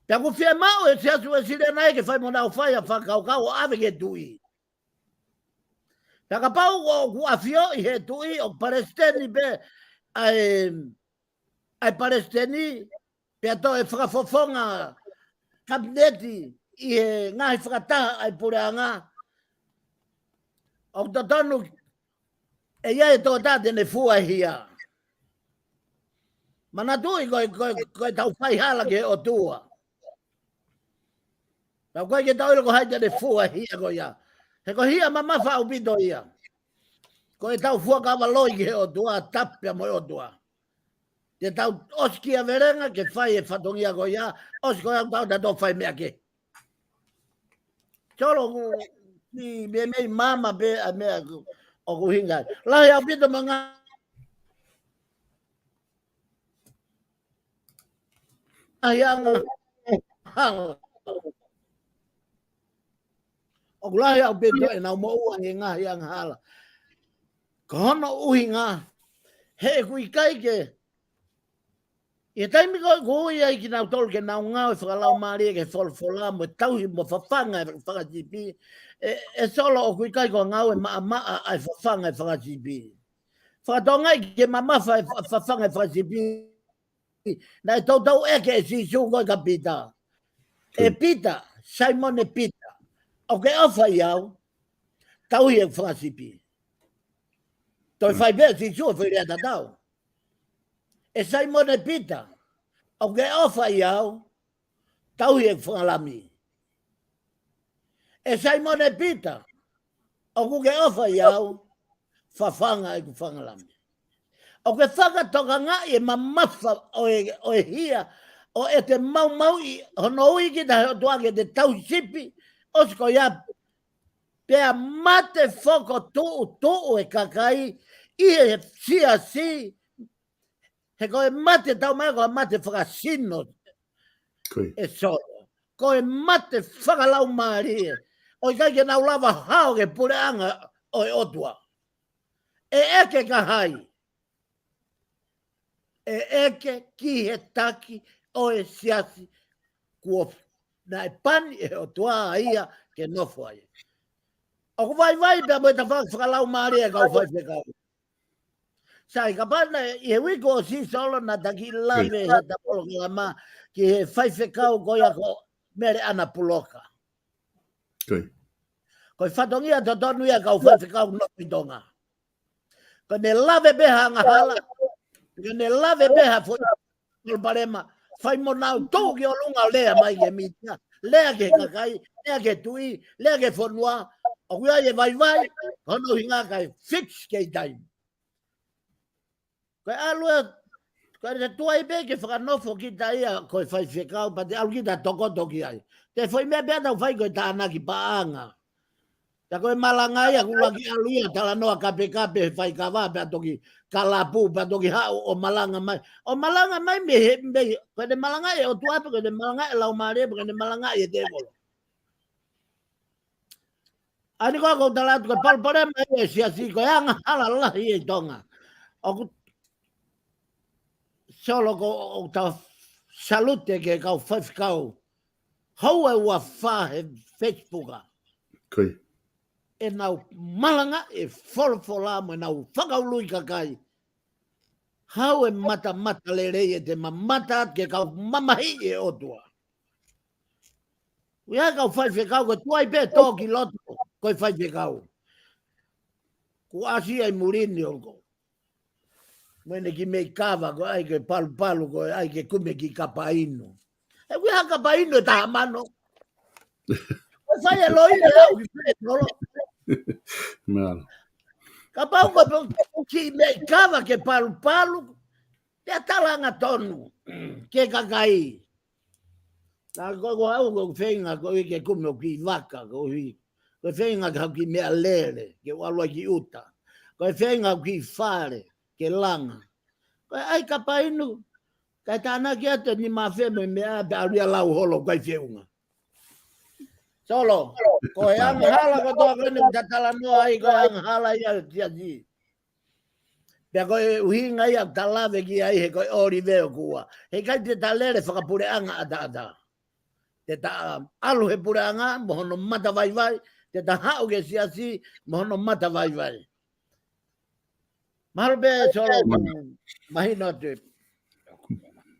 Pea ʻoku fiemaʻu e Siasi Uēsiliana ia ke fai mo nau fai ʻa e fakakaukau ʻo ʻave ki he tuʻi. Pea kapau ʻoku ʻafioʻi he tuʻi ʻoku palesiteni pē ʻa e, ʻa e palesiteni, pea toe fakafofonga kapineti ʻi he ngaahi fakataha ʻa e puleʻanga. ʻOku totonu ʻe ʻi ai e tokotaha te ne fua e hia. Manatuʻi ko e, ko e, ko ʻetau faihala ki he ʻOtua. Pea ʻoku ʻikai ke tau ʻilo ko hai te ne fua e hia ko ia. He ko e hia mamafa ʻaupito ia. Ko ʻetau fuakava loi ki he ʻOtua, tapu pea mo e ʻOtua. Te tau ʻosi kia velenga ke fai e fatongia ko ia, ʻosi ko ia tau tato fai meʻa kehe. Solo, ʻoku, ʻi meimei maama pē ʻa e meʻa ʻoku, ʻoku ʻuhinga. Lahi ʻaupito mo e ngaahi angahala. ʻOku lahi ʻaupito ʻenau moʻua he ngaahi angahala. Ko hono ʻuhinga, he ʻoku ʻikai ke, ʻi he taimi ko ē ʻoku ui ai kinautolu ke nau ngāue fakalaumālie ki he folofola mo e tauhi mo fafanga e fakasipi, ʻe, ʻe Solo, ʻoku ʻikai ko e ngāue maʻamaʻa ʻa e fafanga e fakasipi. Fakatokangaʻi ke mamafa e fa-, fafanga e fakasipi. Naʻe toutou ʻeke ʻe Sīsū ko ē kia Pita. ʻE Pita, Saimone Pita, ʻoku ke ʻofa ʻi au, tauhi e fakasipi. Toe fai pē ʻe Sīsū e foʻi lea tatau. ʻE Saimone Pita, ʻoku ke ʻofa ʻi au, tauhi e fanga lami. ʻE Saimone Pita, ʻoku ke ʻofa ʻi au, fafanga ʻeku fanga lami. ʻOku ke fakatokangaʻi e mamafa ʻo e, ʻo e hia, ʻo ʻete maumauʻi hono ui kita he ʻOtua ke te tauhi sipi, ʻosi ko ia pea mate fokotuʻutuʻu e kakai ʻi he siasi, he ko e mate tau mai ko e mate fakasino. Ko ia. ʻE Solo. Ko e mate fakalaumālie. ʻOku ʻikai ke nau lava hao ki he puleʻanga ʻo e ʻOtua. ʻE ʻeke kia hai? ʻE ʻeke ki he taki ʻo e siasi kuo naʻe pani ʻe he ʻOtua ia ke nofo ai. ʻOku vaivai pea mo e tafaʻaki fakalaumālie ʻa e kau faifekau. Sai, kapau naʻe ʻi he uike ʻosi, Solo, naʻa ta kiʻi lave he ʻeta polokalama ki he faifekau ko ia ko Mele ʻAna Puloka. Ko ia. Ko e fatongia totonu ia ʻa e kau faifekau nofo ʻi Tonga. Ka ne lave pē ha angahala, ka ne lave pē ha foʻi palopalema, fai mo nau tuʻu ki ʻolunga ʻo lea mai ki he mītia, lea ki he kakai, lea ki he tuʻi, lea ki he fonua, ʻoku ʻi ai e vaivai, ko hono ʻuhinga kae fix kei taimi. Ko e ʻalu ʻa Ka te tuai pē ke fakanofo kita ia ko e faifekau, pea te ʻalu kita tokoto ki ai. Te foʻi meʻa pē ʻa tau fai ko e tānaki paʻanga. Pea ko e malanga ia, kuo ʻuluaki ʻalu ia talanoa kapekape he faikava, pea toki kalapu, pea toki haʻu ʻo malanga mai. ʻO malanga mai mei he, mei, ko ʻene malanga ʻe he ʻOtua pe, ko ʻene malanga ʻe he Laumālie pe, ko ʻene malanga ʻe he tēvolo. ʻA eni ko ē ʻoku ou tala atu ko e palopalema ia ʻa e siasi, ko e angahala lahi ʻi Tonga. ʻOku Solo, ʻoku ou tau salute ki he kau faifekau houa ʻe ua fā he Facebook. Ko ia. ʻEnau malanga ʻi he folofola mo ʻenau fakaului kakai. Haʻu e matamata lelei ʻe te mamata atu ki he kau mamahiʻi ʻo e ʻOtua. ʻOku ʻi ai e kau faifekau ko e tuai pē tō ki loto ko e faifekau. Kuo ʻasi ai muli ni ʻoku mo ʻene kiʻi meʻi kava, ko e ʻai ke palupalu, ko e ʻai ke kumi e kiʻi kapa inu. ʻOku ʻi ai ha kapa inu ʻe taha mano. Ko e fai e loi ʻe lau ki fē tolo. Mālō. Kapau ko e kiʻi meʻi kava ke palupalu, pea tala angatonu ki he kakai. Ka ko, ko au ko e feinga ko ē ke kumi hoku kiʻi vaka, ko e feinga ke haʻu ki meʻalele, ke u ʻalu ai ki ʻuta. Ko e feinga ki fale, ke langa. Ko e ʻai kapa inu, kae tānaki atu e nima afe mo e meʻa pea ʻalu ia ʻo lau holo, ʻikai feʻunga. Solo, ko e angahala kotoa ko eni ʻoku ta talanoa ai, ko e angahala ia ʻo e siasi. Pea ko e ʻuhinga ia ʻoku ta lave ki ai he ko e ʻōlive ʻoku ua. Heʻikai te ta lele fakapuleʻanga ʻataʻatā. Te ta ʻalu he puleʻanga mo hono matavaivai, te ta haʻu ki he siasi mo hono matavaivai. Mahalo pē Solo ʻoku mahino atu.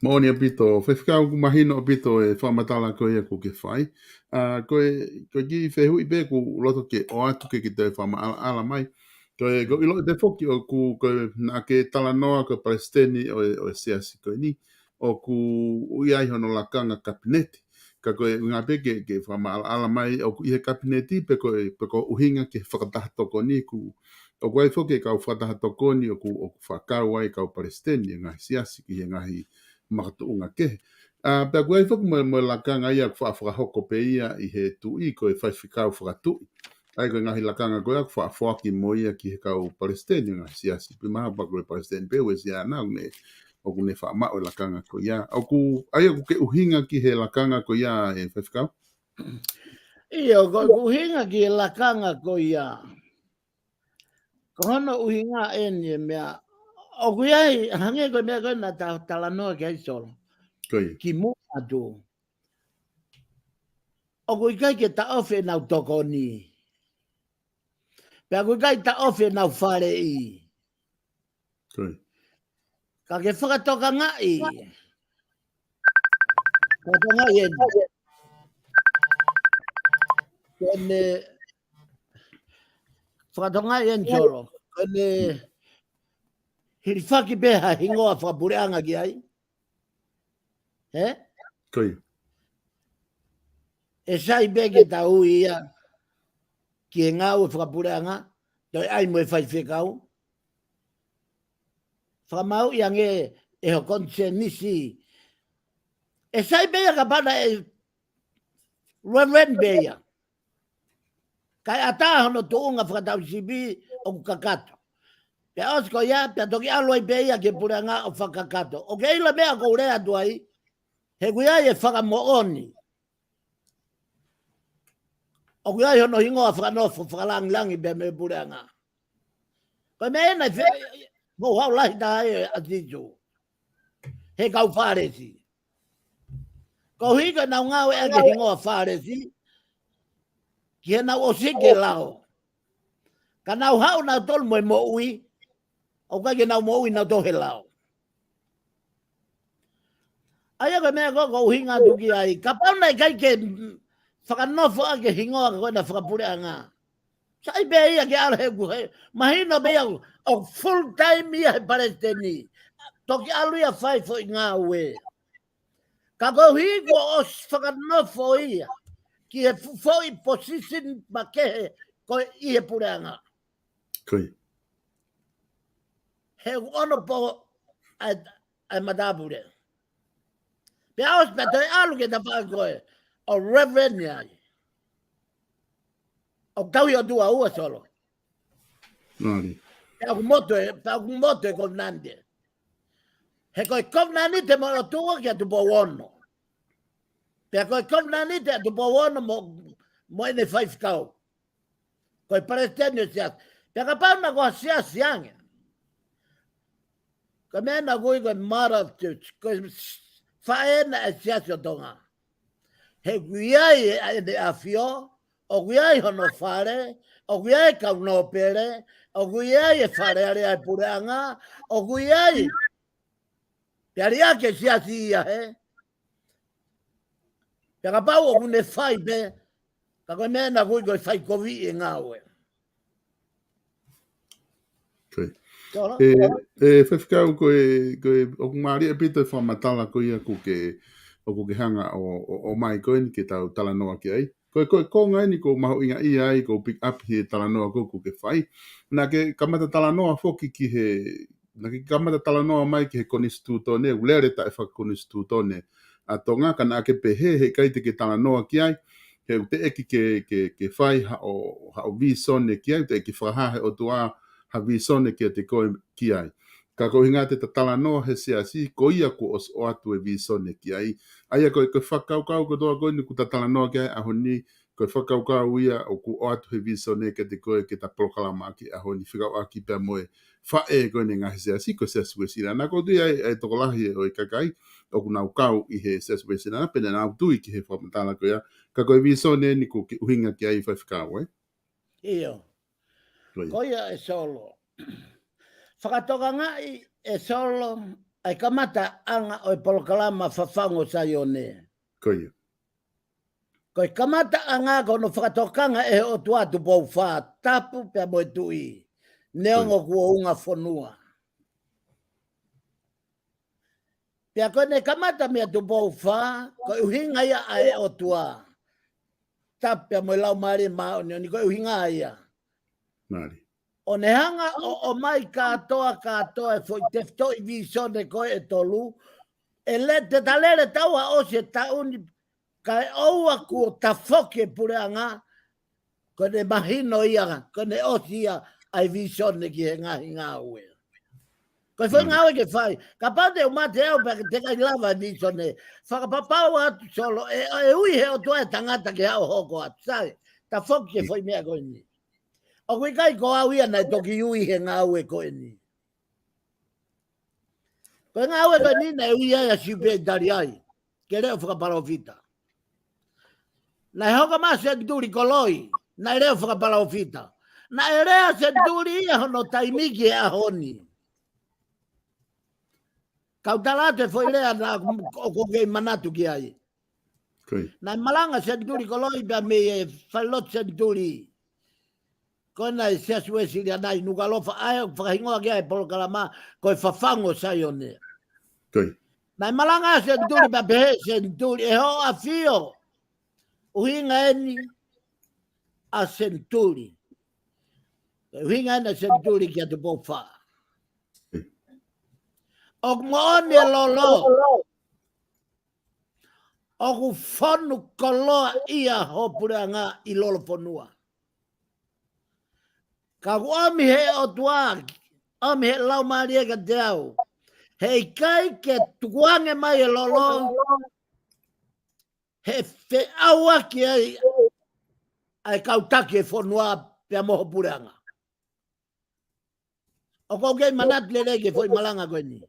Moʻoni ʻaupito, faifekau, ʻoku mahino ʻaupito e fakamatala ko ia ʻoku ke fai. ʻA, ko e, ko e kiʻi fehuʻi pē ʻoku ou loto ke ʻoatu ke ke toe fakamaʻalaʻala mai. Ko e, ʻoku ou ʻilo ʻe te foki ʻoku, ko e naʻa ke talanoa ko e palesiteni ʻo e, ʻo e siasi ko eni. ʻOku ʻi ai hono lakanga kapineti. Ka ko e ʻuhinga pē ke, ke fakamaʻalaʻala mai ʻoku ʻi he kapineti pe ko e, pe ko e ʻuhinga ki he fakataha tokoni ʻoku, ʻoku ʻi ai foki e kau fakataha tokoni ʻoku, ʻoku fakakau ai e kau palesiteni ʻo e ngaahi siasi ki he ngaahi makatuʻunga kehe. ʻA, pea ʻoku ʻi ai foki mo, mo e lakanga ia ʻoku faʻa fakahoko pē ia ʻi he tuʻi ko e faifekau fakatuʻi. ʻA ia ko e ngaahi lakanga ko ia ʻoku faʻa foaki mo ia ki he kau palesiteni ʻo e ngaahi siasi. Pea mahalo pē ko e palesiteni pē ʻoku ʻi ai siʻana ʻoku ne, ʻoku ne faʻa maʻu e lakanga ko ia. ʻOku, ʻa ia ʻoku ke ʻuhinga ki he lakanga ko ia ʻe faifekau? ʻIo, ko e ʻuhinga ki he lakanga ko ia. Ko hono ʻuhinga eni e meʻa. ʻOku ʻi ai, hangē ko e meʻa ko ē naʻa ta talanoa ki ai Solo. Ko ia. Kimuʻa atu. ʻOku ʻikai ke taʻofi ʻenau tokoni. Pea ʻoku ʻikai taʻofi ʻenau faleʻi. Ko ia. Ka ke fakatokangaʻi. Fakatokangaʻi eni. Ko ʻene fakatokangaʻi eni Solo. Ko ʻene hilifaki pē ha hingoa fakapuleʻanga ki ai. He? Ko ia. ʻE sai pē ke ta ui ia ki he ngāue fakapuleʻanga, toe ʻai mo e faifekau. Fakamāuʻi ange ʻe ho konisēnisi. ʻE sai pē ia kapau naʻe reverend pē ia. Kae ʻatā hono tuʻunga fakatauhisipi ʻoku kakato. Pea ʻosi ko ia, pea toki ʻalu ai pē ia ki he puleʻanga ʻo fakakakato. ʻOku ke ʻilo e meʻa ʻoku ou lea atu ai, he ʻoku ʻi ai e fakamoʻoni. ʻOku ʻi ai hono hingoa fakanofo, fakalāngilangi pē mei he puleʻanga. Ko e meʻa ena ʻe fe-, mou hau lahi taha ai ʻa Sīsū. He kau Fālesi. Koeʻuhi ko ʻenau ngāueʻaki e hingoa Fālesi, ki heʻenau ʻosi ki he lao. Ka nau haʻu nautolu mo e moʻui, ʻoku ʻikai ke nau moʻui nautolu he lao. ʻA ia ko e meʻa ko ē ʻoku ou ʻuhinga atu ki ai, kapau naʻe ʻikai ke fakanofo ʻaki e hingoa ko ena fakapuleʻanga. Sai pē ia ke ʻalu he kuhe, mahino pē ia ʻoku full time ia he palesiteni. Toki ʻalu ia fai foʻi ngāue. Ka koeʻuhi kuo ʻosi fakanofo ia ki he fu-, foʻi position makehe ko ē ʻi he puleʻanga. Ko ia. He ʻoku ono pō, ʻa e, ʻa e matāpule. Pea ʻosi pea toe ʻalu ki he tafaʻaki ko ē ʻo reverend ai. ʻOku tauhi ʻOtua ʻa Solo. Pea ʻoku motu e, pea ʻoku motu e kovinānite. He ko e kovinānite mo e ʻOtua kia Tupou Ono. Pea ko e kovinānite ʻa Tupou Ono mo, mo ʻene faifekau. Ko e palesiteni ʻo e siasi. Pea kapau naʻa ko ha siasi ange. Ko e meʻa naʻa ku ui ko e mother of church, ko e faʻē ʻa e siasi ʻo Tonga. He ʻoku ʻi ai ʻene ʻafio, ʻoku ʻi ai hono fale, ʻoku ʻi ai kau nōpele, ʻoku ʻi ai e Fale Alea ʻa e Puleʻanga, ʻoku ʻi ai. Pea liʻaki e siasi ia he. Pea kapau ʻoku ne fai pē, ka ko e meʻa naʻa ku ui ko e fai kovi e ngāue. ʻE, ʻe faifekau ko e, ko e, ʻoku mālie ʻaupito e fakamatala ko ia ʻoku ke, ʻoku ke hanga ʻo, ʻo, ʻomai ko eni ke tau talanoa ki ai. Ko e, ko e konga eni ʻoku mahuʻinga ai, ʻoku pick up he talanoa ko ē ʻoku ke fai. Naʻa ke kamata talanoa foki ki he, naʻa ke kamata talanoa mai ki he konisitūtone, ʻoku lele taʻe fakakonisitūtone ʻa Tonga, ka naʻa ke pehē he ʻikai te ke talanoa ki ai, he ʻoku teʻeki ke, ke, ke fai haʻo, haʻo vīsone ki ai, ʻoku teʻeki fakahā he ʻOtua ha vīsone kiate koe ki ai. Ka ko e ʻuhinga te ta talanoa he siasi, ko ia kuo ʻosi ʻoatu e vīsone ki ai. ʻA ia ko e, ko e fakakaukau kotoa ko eni ʻoku ta talanoa ki ai he ʻaho ni, ko e fakakaukau ia ʻoku ʻoatu he vīsone kiate koe ke ta polokalama ki he ʻaho ni fekauʻaki pea mo e faʻē ko eni e ngaahi siasi, ko e Siasi Uēsiliana. Ko e tui ʻa e, ʻa e tokolahi ʻo e kakai ʻoku nau kau ʻi he Siasi Uēsiliana, pea nau tui ki he fakamatala ko ia. Ka ko e vīsone eni ʻoku ke ʻuhinga ki ai faifekau, ē? ʻIo. Ko ia. Ko ia ʻe Solo. Fakatokangaʻi ʻe Solo ʻa e kamataʻanga ʻo e polokalama Fafangu ʻo Saione. Ko ia. Ko e kamataʻanga ko hono fakatokanga ʻe he ʻOtua Tupou Fā, Tapu pea mo e Tuʻi. Neongo kuo unga fonua. Pea ko ʻene kamata meia Tupou Fā, ko e ʻuhinga ia ʻa e ʻOtua. Tapu pea mo e Laumālie Māʻoniʻoni, ko e ʻuhinga ia. ʻO ne hanga ʻo, ʻomai kātoa, kātoa e foʻi tefitoʻi vīsone ko ē ʻe tolu, ʻe lele, te ta lele taua ʻosi e taʻu ni, kae ʻoua kuo tafoki e puleʻanga, ko ʻene mahino ia, ko ʻene ʻosi ia ʻa e vīsone ki he ngaahi ngāue. Ko e foʻi ngāue ke fai. Kapau te u mate au pea te kai lava e vīsone. Fakapapau atu Solo, ʻe, ʻe ui he ʻOtua e tangata ke haʻo hoko atu. Sai, tafoki e foʻi meʻa ko eni. ʻOku ʻikai ko au ia naʻe toki ui he ngāue ko eni. Ko e ngāue ko eni naʻe ui ai ʻa Siupe ʻItaliai ke lea fakapalōfita. Naʻe hoko mai ʻa Senituli Koloi, naʻe lea fakapalōfita. Naʻe lea Senituli ia hono taimi ki he ʻaho ni. Kau tala atu e foʻi lea naʻa ku, ʻoku ou kei manatu ki ai. Naʻe malanga Senituli Koloi pea mei he falelotu Senituli. Ko ena ʻi he Siasi Uēsiliana ʻi Nukuʻalofa ʻa ē ʻoku fakahingoa ki ai e polokalama ko e Fafangu ʻo Saione. Naʻe malanga ʻa Senituli pea pehē ʻe Senituli ʻe hoʻo ʻafio. ʻUhinga eni ʻa Senituli. ʻUhinga eni ʻa Senituli kia Tupou Fā. ʻOku moʻoni e lolo. ʻOku fonu koloa ia ho puleʻanga ʻi Lolofonua. Ka ʻoku ʻomi he ʻOtua, ʻomi he Laumālie kiate au. He ʻikai ke tukuange mai e lolo, he feʻauaki ai ʻa e kau taki e fonua pea mo ho puleʻanga. ʻOku ou kei manatu lelei ki he foʻi malanga ko eni.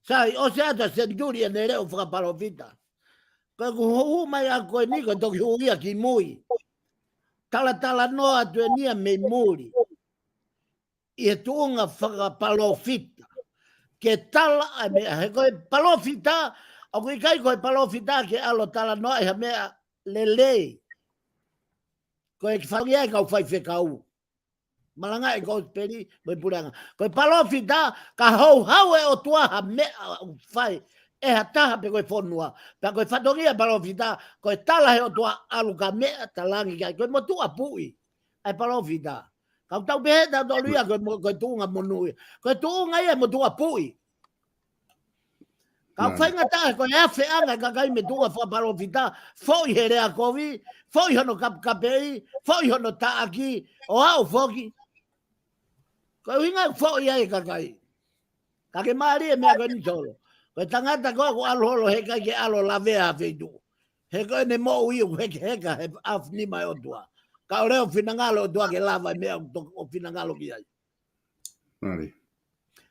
Sai, ʻosi atu ʻa Senituli ʻene leʻo fakapalōfita. Ko ʻeku hū mai ʻaku ko eni ko e toki hū ia ki mui. Talatalanoa atu eni ia mei muli. ʻI he tuʻunga fakapalōfita. Ke tala ʻa e meʻa he ko e palōfita, ʻoku ʻikai ko e palōfita ke ʻalu ʻo talanoa ʻi ha meʻa lelei. Ko e kiʻi fatongia e kau faifekau. Malanga e kosipeli mo e puleʻanga. Ko e palōfita, ka houhau e ʻOtua ha meʻa ʻoku fai ʻe ha taha pe ko e fonua. Pea ko e fatongia e palōfita, ko e tala he ʻOtua ʻalu ka meʻa talaange ki ai. Ko e motuʻa puʻi ʻa e palōfita. Ka ʻoku tau pehē tautolu ia ko e mo-, ko e tuʻunga monū ia. Ko e tuʻunga ia e motuʻa puʻi. Ka ʻoku faingataʻa ko e afeʻanga e kakai mei tuʻa fakapalōfita, foʻi he lea kovi, foʻi hono kapekapeʻi, foʻi hono taʻaki, ʻo aʻu foki. Ko e ʻuhinga ʻoku foʻi ai e kakai. Ka ke mālie e meʻa ko eni Solo. Ko e tangata ko ē ʻoku ʻalu holo he ʻikai ke ʻalu lavea ha feituʻu. He ko ʻene moʻui ʻoku hekeheka he ʻaofinima ʻo e ʻOtua. Ka ʻoku lea ʻo finangalo ʻOtua ke lava e meʻa ʻoku to-, ʻoku finangalo ki ai. Mālie.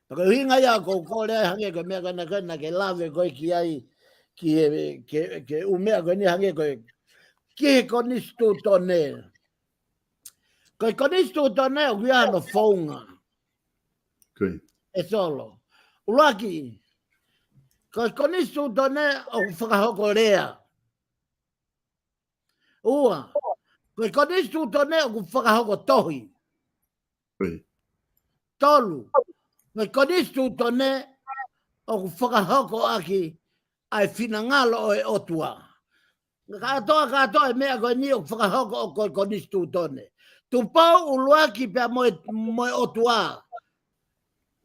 Ka ko e ʻuhinga ia ʻoku ou kole ai hangē ko e meʻa ko ena ko ena ke lave ko ē ki ai, ki he, ke, ke ʻū meʻa ko eni hangē ko e, ki he konisitūtone. Ko e konisitūtone ʻoku ʻi ai hono founga. Ko ia. ʻE Solo. ʻUluaki, ko e konisitūtone ʻoku fakahoko lea. Ua, ko e konisitūtone ʻoku fakahoko tohi. Ko ia. Tolu, ko e konisitūtone ʻoku fakahoko ʻaki ʻa e finangalo ʻo e ʻOtua. Kātoa, kātoa e meʻa ko eni ʻoku fakahoko ʻo ko e konisitūtone. Tupou, ʻUluaki pea mo e, mo e ʻOtua.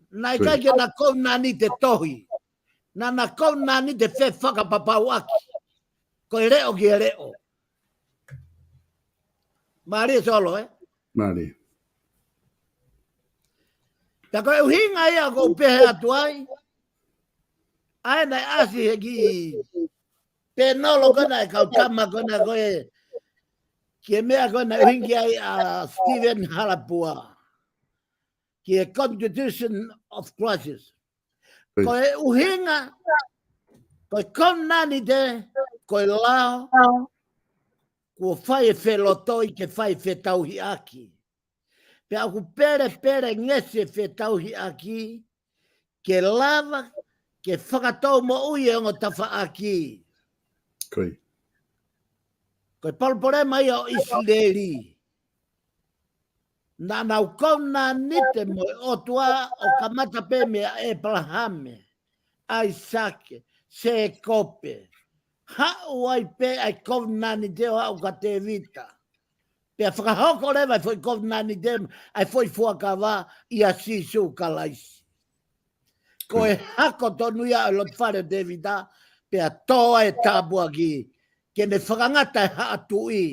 Naʻe ʻikai ke na kovinānite tohi. Naʻa na kovinānite fefakapapauʻaki. Ko e leʻo ki he leʻo. Mālie Solo, ē? Mālie. Pea ko e ʻuhinga ia ʻoku ou pehē atu ai. ʻA ē naʻe ʻasi he kiʻi pēnolo ko ena e kau tama ko ena ko ē. Ki he meʻa ko ena ʻuhinga ai ʻa Stephen Halapua. Ki he Constitution of Crisis. Ko e ʻuhinga, ko e kovinānite, ko e lao, kuo fai e felotoi ke fai fetauhiʻaki. Pea ʻoku pelepelengesi e fetauhiʻaki, ke lava, ke fakatou moʻui e ongo tafaʻaki. Ko ia. Ko e palopalema ia ʻo ʻIsileli. Naʻa nau kovinānite mo e ʻOtua ʻo kamata pē meia ʻEpalahame, ʻAisake, Sēkope. Haʻu ai pē ʻa e kovinānite ʻo aʻu kia Tēvita. Pea fakahoko leva e foʻi kovinānite, ʻa e foʻi fuakava ʻia Sīsū Kalaisi. Ko e hako tonu ia ʻo e loto fale ʻo Tēvita, pea tō ai e tāpuaki, ke ne fakangata e haʻa tuʻi.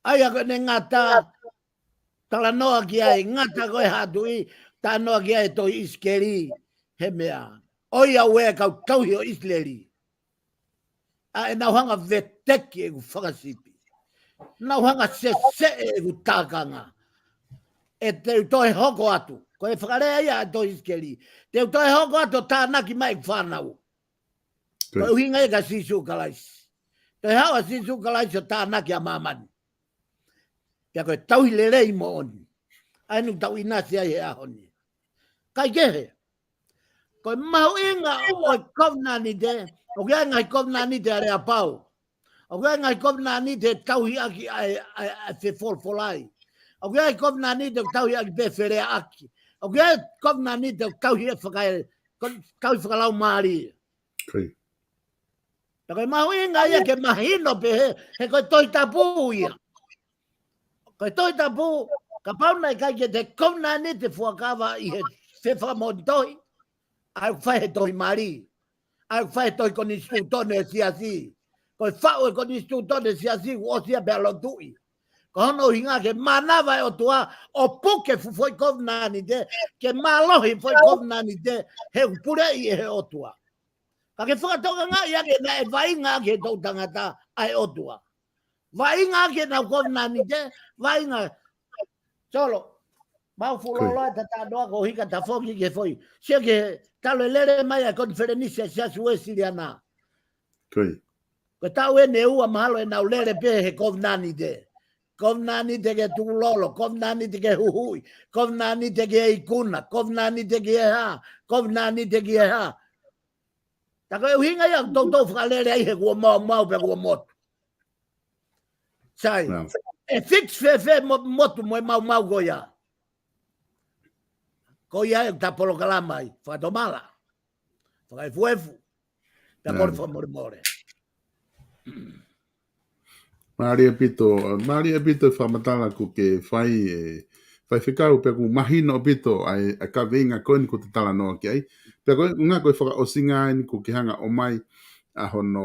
ʻA ia ko ʻene ngata, talanoa ki ai, ngata ko e haʻa tuʻi, talanoa ki ai e tohi ʻIsikeli, he meʻa. ʻOiauē kau tauhi ʻo ʻIsileli. ʻA ē nau hanga veteki ʻeku fakasipi. Nau hanga seseʻe ʻeku tākanga. ʻE te u toe hoko atu. Ko e fakalea ia ʻa e tohi ʻIsikeli. Te u toe hoko atu ʻo tānaki mai ʻeku fānau. Ko e ʻuhinga ia kia Sīsū Kalaisi. Toe haʻu ʻa Sīsū Kalaisi ʻo tānaki ʻa māmani. Pea ko e tauhi lelei moʻoni. ʻA ē naʻa tau ʻinasi ai he ʻaho ni. Kaikehe. Ko e mahuʻinga ʻo e kovinānite, ʻoku ʻi ai e ngaahi kovinānite aleapau. ʻOku ʻi ai e ngaahi kovinānite tauhi ʻaki ʻa e, ʻa e, ʻa e fefolofolai. ʻOku ʻi ai e kovinānite tauhi ʻaki pē feleaʻaki. ʻOku ʻi ai e kovinānite tauhi ʻaki fakae, ko-, tauhi fakalaumālie. Ko ia. Pea ko e mahuʻinga ia ke mahino pē he, he ko e Tohi Tapu ia. Ko e Tohi Tapu, kapau naʻe ʻikai ke te kovinānite fuakava ʻi he fefakamoʻoni tohi, ʻa ē ʻoku fai he tohi mali, ʻa ē ʻoku fai he tohi konisitūtone ʻo e siasi. Ko e faʻu e konisitūtone ʻo e siasi, kuo ʻosi ia pea lotuʻi. Ko hono ʻuhinga ke mānava e ʻOtua, ʻo puke e fuʻu foʻi kovinānite, ke mālohi e foʻi kovinānite, he ʻoku puleʻi ʻe he ʻOtua. Ka ke fakatokangaʻi ange naʻe vaʻinga ʻaki ʻe he toʻu tangata ʻa e ʻOtua. Vaʻinga ʻaki ʻenau kovinānite, vaʻinga. Solo, mau fuʻu loloa ta talanoa ko hika ta foki ki he foʻi. Sio ki he talu e lele mai ʻa e konifelenisi ʻa e Siasi Uēsiliana. Ko ia. Ko e taʻu eni ʻe ua mahalo ʻenau lele pē he kovinānite. Kovinānite ke tukulolo, kovinānite ke huhuʻi, kovinānite ke ikuna, kovinānite ke hā, kovinānite ke hā. Ta ko e ʻuhinga ia ʻoku toutou fakalele ai he kuo maumau pea kuo motu. Sai. Naam. ʻE fix fēfē mo-, motu mo e maumau ko ia. Ko ia ʻe ta polokalama ai, fakatomala. Fakaefuefu. Pea kole fakamolemole. Mālie ʻaupito, mālie ʻaupito e fakamatala kuo ke fai ē, faifekau, pea ʻoku mahino ʻaupito ʻa e, ʻa e kaveinga ko eni ʻoku te talanoa ki ai. Pea ko e, ngā ko e fakaʻosinga eni ʻoku ke hanga ʻo ʻomai ʻa hono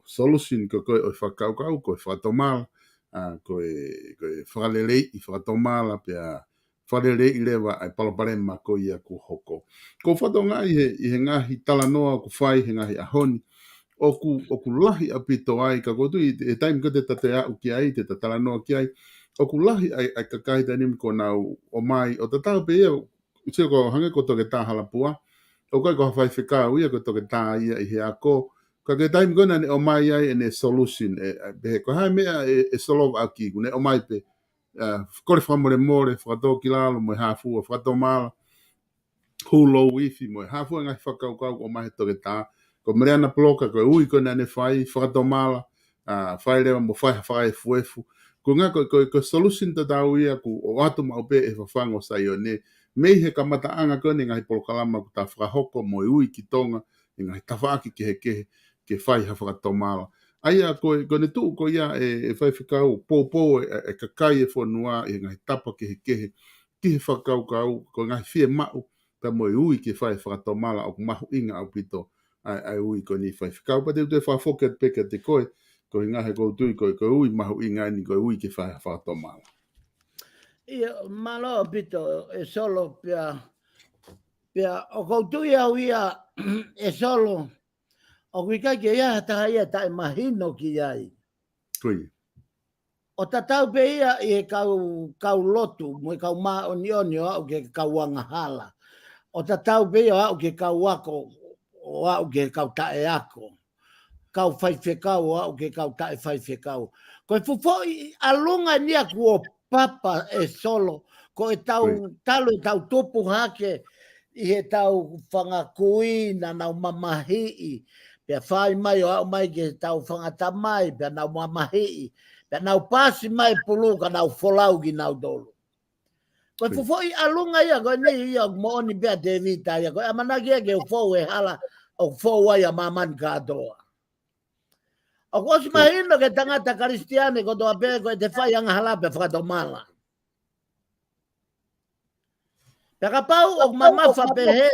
solution ko ē ʻo e fakakaukau, ko e fakatomala, ʻa, ko e, ko e fakaleleiʻi fakatomala, pea fakaleleiʻi leva ʻa e palopalema ko ia ʻoku hoko. ʻOku ou fakatokangaʻi ʻi he, ʻi he ngaahi talanoa ʻoku fai he ngaahi ʻaho ni, ʻoku, ʻoku lahi ʻaupito ai, ka ʻoku ou tui, he taimi ko ē te ta toe aʻu ki ai, te ta talanoa ki ai, ʻoku lahi ʻa e, ʻa e kakai taimi ni ʻoku nau ʻomai, ʻo tatau pē ia, ʻoku ou sio ko e hangē ko Toketā Halapua, ʻoku ʻikai ko ha faifekau ia, ko Toketā ia ʻi he ako, ka ko e taimi ko ē naʻa ne ʻomai ai ʻene solution, ʻe, ʻe, pehē ko e hā e meʻa ʻe, ʻe solova ʻaki, ʻoku ne ʻomai pē, ʻa, kole fakamolemole, fakatōkilalo, mo e hā fua, fakatomala, hū louifi, mo e hā fua e ngaahi fakakaukau ʻoku ʻomai he Toketā. Ko Meleana Puloka, ko e ui ko ē naʻa ne fai, fakatomala, ʻa, fai leva mo fai ha fakaefuefu. Ko e ngā, ko, ko, ko e solution tatau ia ʻoku ʻoatu maʻu pē ʻe he Fafangu ʻo Saione, mei he kamataʻanga ko eni e ngaahi polokalama ʻoku ta fakahoko mo e ui ki Tonga, ʻi he ngaahi tafaʻaki kehekehe, ke fai ha fakatomala. ʻA ia ko e, ko ʻene tuʻu ko ia ʻe, ʻe faifekau, poupou e, e, e kakai e fonua ʻi he ngaahi tapa kehekehe, ki he fakakaukau, ko e ngaahi fiemaʻu, pea mo e ui ke fai e fakatomala ʻoku mahuʻinga ʻaupito ʻa e, ʻa e ui ko eni faifekau. Pea te u toe fakafoki atu pē kiate koe, koeʻuhi he ʻoku ou tui ko e, ko e ui mahuʻinga eni ko e ui ke fai e fakatomala. ʻIo, mālō ʻaupito, ʻe Solo, pea, pea ʻoku ou tui au ia, ʻe Solo, ʻoku ʻikai ke ʻi ai ha taha ia taʻemahino ki ai. Ko ia. ʻO tatau pē ia ʻi he kau, kau lotu, mo e kau māʻoniʻoni ʻo aʻu ki he kau angahala. ʻO tatau pē ia ʻo aʻu ki he kau ako, ʻo aʻu ki he kau taʻeako. Kau faifekau, ʻo aʻu ki he kau taʻefaifekau. Ko e fuʻu foʻi ʻalunga eni ia kuo papa, ʻe Solo, ko e tau, Ko ia. talu e tau tupu hake ʻi he tau fanga kui naʻa nau mamahiʻi, pea fai mai ʻo aʻu mai ki he tau fanga tamai, pea nau mamahiʻi, pea nau pasi mai pulu ka nau folau kinautolu. Ko e Ko ia. fuʻu foʻi ʻalunga ia ko eni ia ʻoku moʻoni pē ʻa Tēvita ia, ko e ʻamanaki ia ke u fou e hala ʻoku fou ai ʻa māmani kātoa. ʻOku ʻosi Ko ia. mahino ki he tangata Kalisitiane kotoa pē ko ʻete fai angahala pea fakatomala. Pea kapau ʻoku mamafa pehē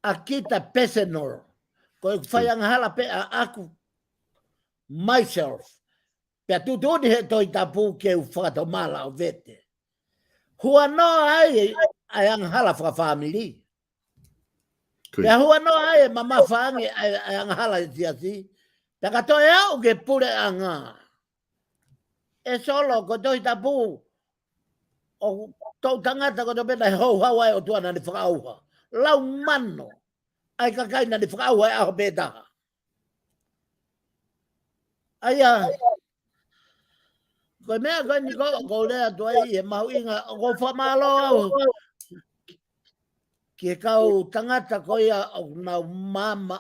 ʻa kita personal, ko e fai Ko ia. angahala pē ʻaʻaku, myself, pea tuʻutuʻuni he Tohi Tapu ke u fakatomala ʻo vete. Huanoa ai ʻa e angahala fakafāmili. Ko ia. Pea huanoa ai e mamafa ange ʻa e, ʻa e angahala ʻi he siasi. Pea ka toe aʻu ki he puleʻanga, ʻe Solo, ko e Tohi Tapu, ʻoku toʻutangata kotoa pē naʻe houhau ai ʻOtua naʻa ne fakaʻauha. Lau mano ʻa e kakai naʻa ne fakaʻauha he ʻaho pē taha. ʻA ia, ko e meʻa ko eni ko, ʻoku ou lea atu ai he mahuʻinga, ʻoku ou fakamālō au ki he kau tangata ko ia ʻoku nau maama,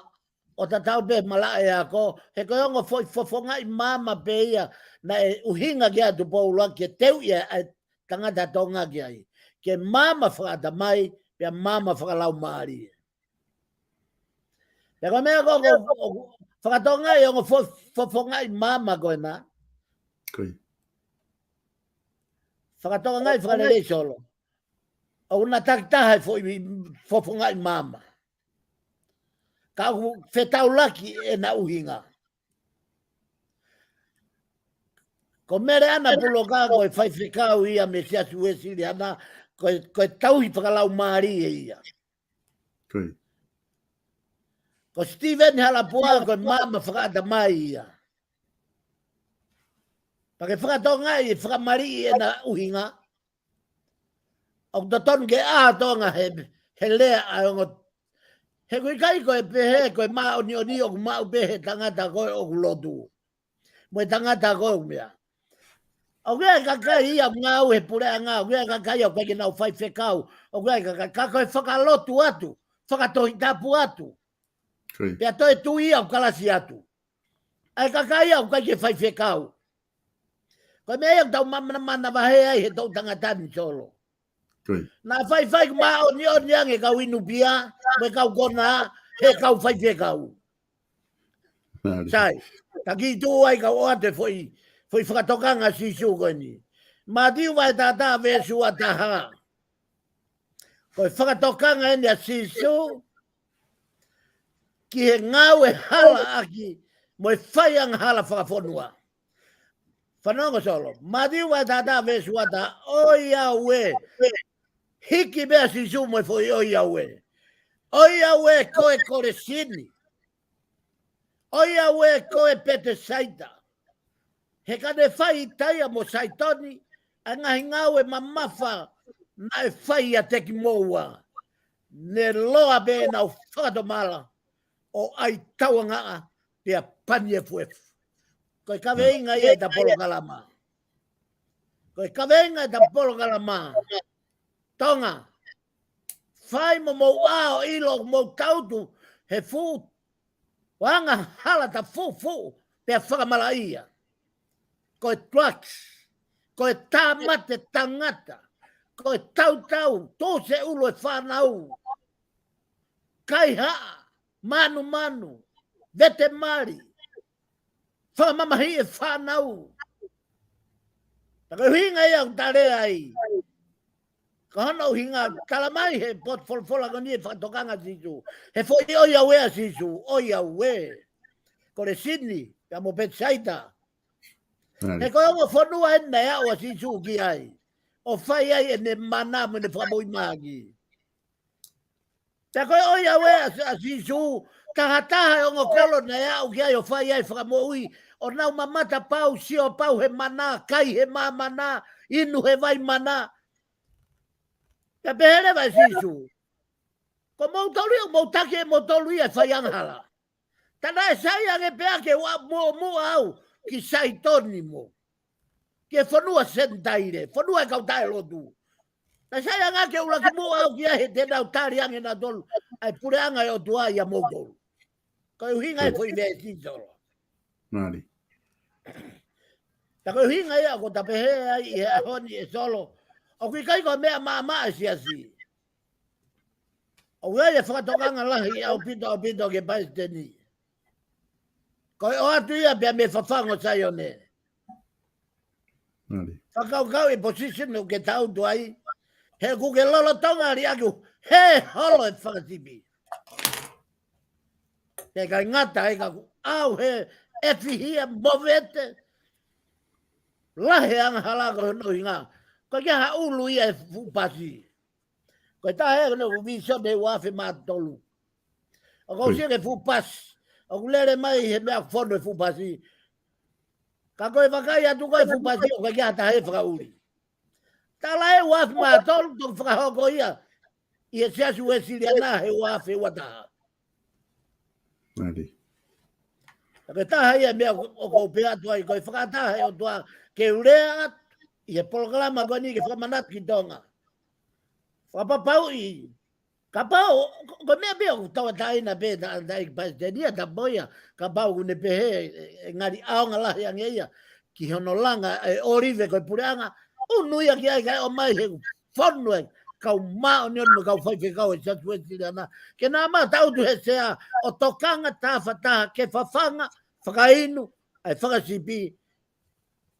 ʻo tatau pē malaʻe ako, he ko e ongo foʻi fofongaʻi maama pē ia naʻe ʻuhinga ki ai ʻa Tupou ʻUluaki ke teuʻi ʻa e tangata Tonga ki ai. Ke maama fakaʻatamai, pea maama fakalaumālie. Pea ko e meʻa ko, ko, ko, fakatokangaʻi ongo fo-, fofongaʻi maama ko ena. Ko ia. Fakatokangaʻi fakalelei Solo. ʻOku na takitaha e foʻi fofongaʻi maama. Ka ʻoku fetaulaki ʻena ʻuhinga. Ko Meleana Puloka ko e faifekau ia mei he Siasi Uēsiliana, ko e, ko e tauhi fakalaumālie ia. Ko ia. Ko Sitīveni Halapua ko e maama fakaʻatamai ia. Pea ke fakatokangaʻi e fakamaliʻi ʻena ʻuhinga. ʻOku totonu ke ʻā Tonga he, he lea ʻa e ongo. He ʻoku ʻikai ko e pehē, ko e māʻoniʻoni ʻoku maʻu pē he tangata ko ē ʻoku lotu. Mo e tangata ko ē ʻoku meʻa. ʻOku ʻi ai e kakai ia ʻoku ngāue he puleʻanga, ʻoku ʻi ai e kakai ia ʻoku ʻikai ke nau faifekau, ʻoku ʻi ai e kakai, ka ko e fakalotu atu, fakatohitapu atu. Ko ia. Pea toe tui ia ʻoku kalasi atu. ʻA e kakai ia ʻoku ʻikai ke faifekau. Ko e meʻa ia ʻoku tau ma-, mana, manavahē ai he toʻutangata ni Solo. Ko ia. Naʻa faifai ko e māʻoniʻoni ange kau inu pia, mo e kau konā, he kau faifekau. Mālie. Sai, ka kiʻi tuʻu ai kau ʻoatu e foʻi, foʻi fakatokanga Sīsū ko eni. Mātiu vahe taha taha veesi ua taha. Ko e fakatokanga eni ʻa Sīsū ki he ngāue hala ʻaki mo e faiangahala fakafonua. Fanongo Solo, Mātiu vahe taha taha veesi ua taha, ʻOiauē. Hiki pē ʻa Sīsū mo e foʻi ʻoiauē. ʻOiauē ko e Kolesini. ʻOiauē ko e Petesaita. He ka ne fai ʻi Taia mo Saitoni ʻa e ngaahi ngāue mamafa naʻe fai ʻiate kimoua, ne loa pē ʻenau fakatomala ʻo ʻai tauangaʻa pea pani efuefu. Ko e kaveinga ia ʻeta polokalama. Ko e kaveinga ʻeta polokalama. Tonga, fai mo mou ʻilo ʻoku mou tautu he fuʻu angahala taʻefuʻu pea fakamalaʻia. Ko e drugs, ko e tāmate tangata, ko e tautau, tō se ʻulu e fānau, kaihaʻa, manumanu, vete mali, fakamamahiʻi e fānau. Ka ko e ʻuhinga ia ʻoku ta lea ai. Ka hono ʻuhinga, tala mai he potu folofola ko eni e fakatokanga ʻa Sīsū. He foʻi ʻoiauē ʻa Sīsū, ʻoiauē. Kolesini, pea mo Petesaita. He ko e ongo fonua eni naʻe aʻu ʻa Sīsū ki ai ʻo fai ai ʻene mana mo ʻene fakamoʻui mahaki. Pea ko e ʻoiauē ʻa, ʻa Sīsū, taha taha e ongo kolo naʻe aʻu ki ai ʻo fai ai fakamoʻui, ʻo nau mamata pau, sio pau he mana, kai he māmana, inu he vai mana. Pea pehē leva ʻe Sīsū, ko moutolu ia, mou taki ʻe moutolu ia e faiangahala. Ka naʻe sai ange pē ke u muʻomuʻa au ki Saitoni mo ki he fonua Senitaile, fonua e kau taʻelotu. Naʻe sai ange ke u ʻuluaki muʻa au ki ai he te nau tali ange nautolu ʻa e puleʻanga e ʻOtua ʻia moutolu. Ko e ʻuhinga e foʻi veesi Solo. Ka ko e ʻuhinga ia ʻoku ta pehē ai ʻi he ʻaho ni ʻe Solo, ʻoku ʻikai ko e meʻa maʻamaʻa e siasi. ʻOku ʻi ai e fakatokanga lahi ʻaupito, ʻaupito ki he palesiteni. Ko e ʻoatu ia pea mei Fafangu Saione. Fakakaukau e position ʻoku ke tautu ai. He ʻoku ke lolotonga liʻaki ʻo hē holo e fakasipi. Pea ʻikai ngata ai ka ʻoku ʻauhē, ʻefihia, movete. Lahi e angahala ko hono ʻuhinga. Ko e ke ha ʻulu ia e fuʻu pasi. Ko e taha ia ko ʻene visone ua afe mā tolu. ʻOku ou sio ki he fuʻu pasi. ʻOku lele mai he meʻa fonu e fuʻu pasi. Ka ko e vakai atu ko e fuʻu pasi, ʻoku ʻikai ha taha ia fakaʻuli. Tala e ua afe mā tolu, toki fakahoko ia ʻi he Siasi Uēsiliana he ua afe ua taha. Ka ko e taha ia meʻa ʻoku ou pehē atu ai, ko e fakataha e ʻOtua ke u lea atu ʻi he polokalama ko eni ke fakamanatu ki Tonga. Fakapapauʻi, kapau, ko, ko e meʻa pē ʻoku tauʻatāina pē ʻa e palesiteni ia, ta poia, kapau ʻoku ne pehē, ʻe, ʻe ngali ʻaonga lahi ange ia ki hono langa e ʻōlive ko e puleʻanga, ʻunu ia ki ai kae ʻomai he fonu e kau māʻoniʻoni mo e kau faifekau e Siasi Uēsiliana. Ke nau ma tautu he sea ʻo tokanga tafataha ke fafanga, fakainu ʻa e fakasipi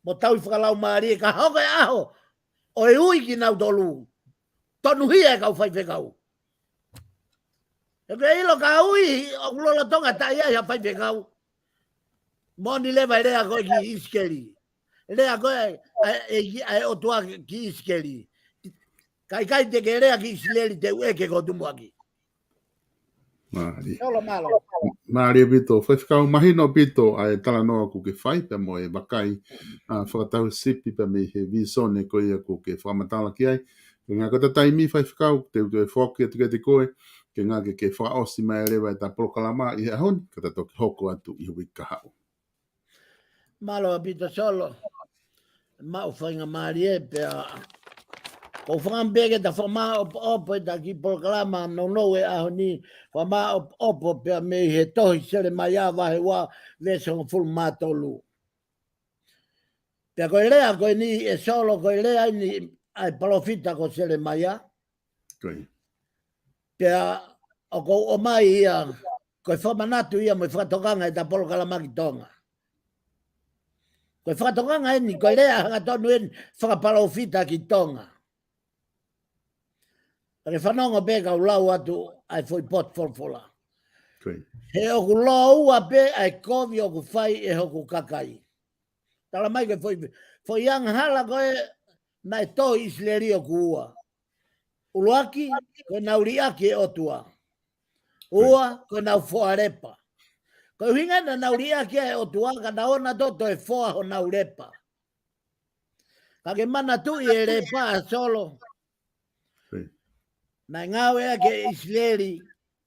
mo tauhi fakalaumālie ka hoko e ʻaho ʻo e ui kinautolu. Tonuhia e kau faifekau. He ko e ʻilo ka ui ʻoku lolotonga taʻe ʻi ai ha faifekau. Moʻoni leva e lea ko ē ki ʻIsikeli. Lea ko ē ʻa e, ʻa e, ʻa e ʻOtua ki ʻIsikeli. Ka ʻikai te ke lea ki ʻIsileli te u ʻeke ko tumuaki. Mālie. Solo mālō. Mālie ʻaupito. Faifekau, mahino ʻaupito ʻa e talanoa ʻoku ke fai pea mo e vakai, ʻa, fakatauhisipi pea mei he visone ko ia ʻoku ke fakamatala ki ai. Ko e ngaahi ko ʻeta taimi Faifekau, te u toe foki atu kiate koe, ke ngāue ke, ke fakaʻosi mai leva ʻeta polokalama ʻi he ʻaho ni, ka ta toki hoko atu ʻi he uike kahaʻu. Mālō ʻaupito Solo. Maʻu faingamālie pea ʻoku ou fakaʻamu pē ke ta fakamāʻopoʻopo ʻeta kiʻi polokalama nounou e ʻaho ni, fakamāʻopoʻopo pea mei he tohi Selemaia vahe ua veesi hongofulu mā tolu. Pea ko e lea ko eni ʻe Solo, ko e lea eni ʻa e palōfita ko Selemaia. Ko ia. Pea ʻoku ou ʻomai ia, ko e fakamanatu ia mo e fakatokanga ʻeta polokalama ki Tonga. Ko e fakatokanga eni, ko e lea hangatonu eni fakapalōfita ki Tonga. Ka ke fanongo pē kau lau atu ʻa e foʻi potu folofola. He ʻoku lōua pē ʻa e kovi ʻoku fai ʻe hoku kakai. Tala mai ko e foʻi, foʻi angahala ko ē naʻe tō ʻi ʻIsileli ʻoku ua. ʻUluaki, ko ʻenau liʻaki e ʻOtua. Ua, ko ʻenau foa lepa. Ko e ʻuhinga naʻa nau liʻaki ʻa e ʻOtua, ka naʻa nau ō ʻo toe foa honau lepa. Ka ke manatuʻi e lepa, Solo. Naʻe ngāueʻaki ʻe ʻIsileli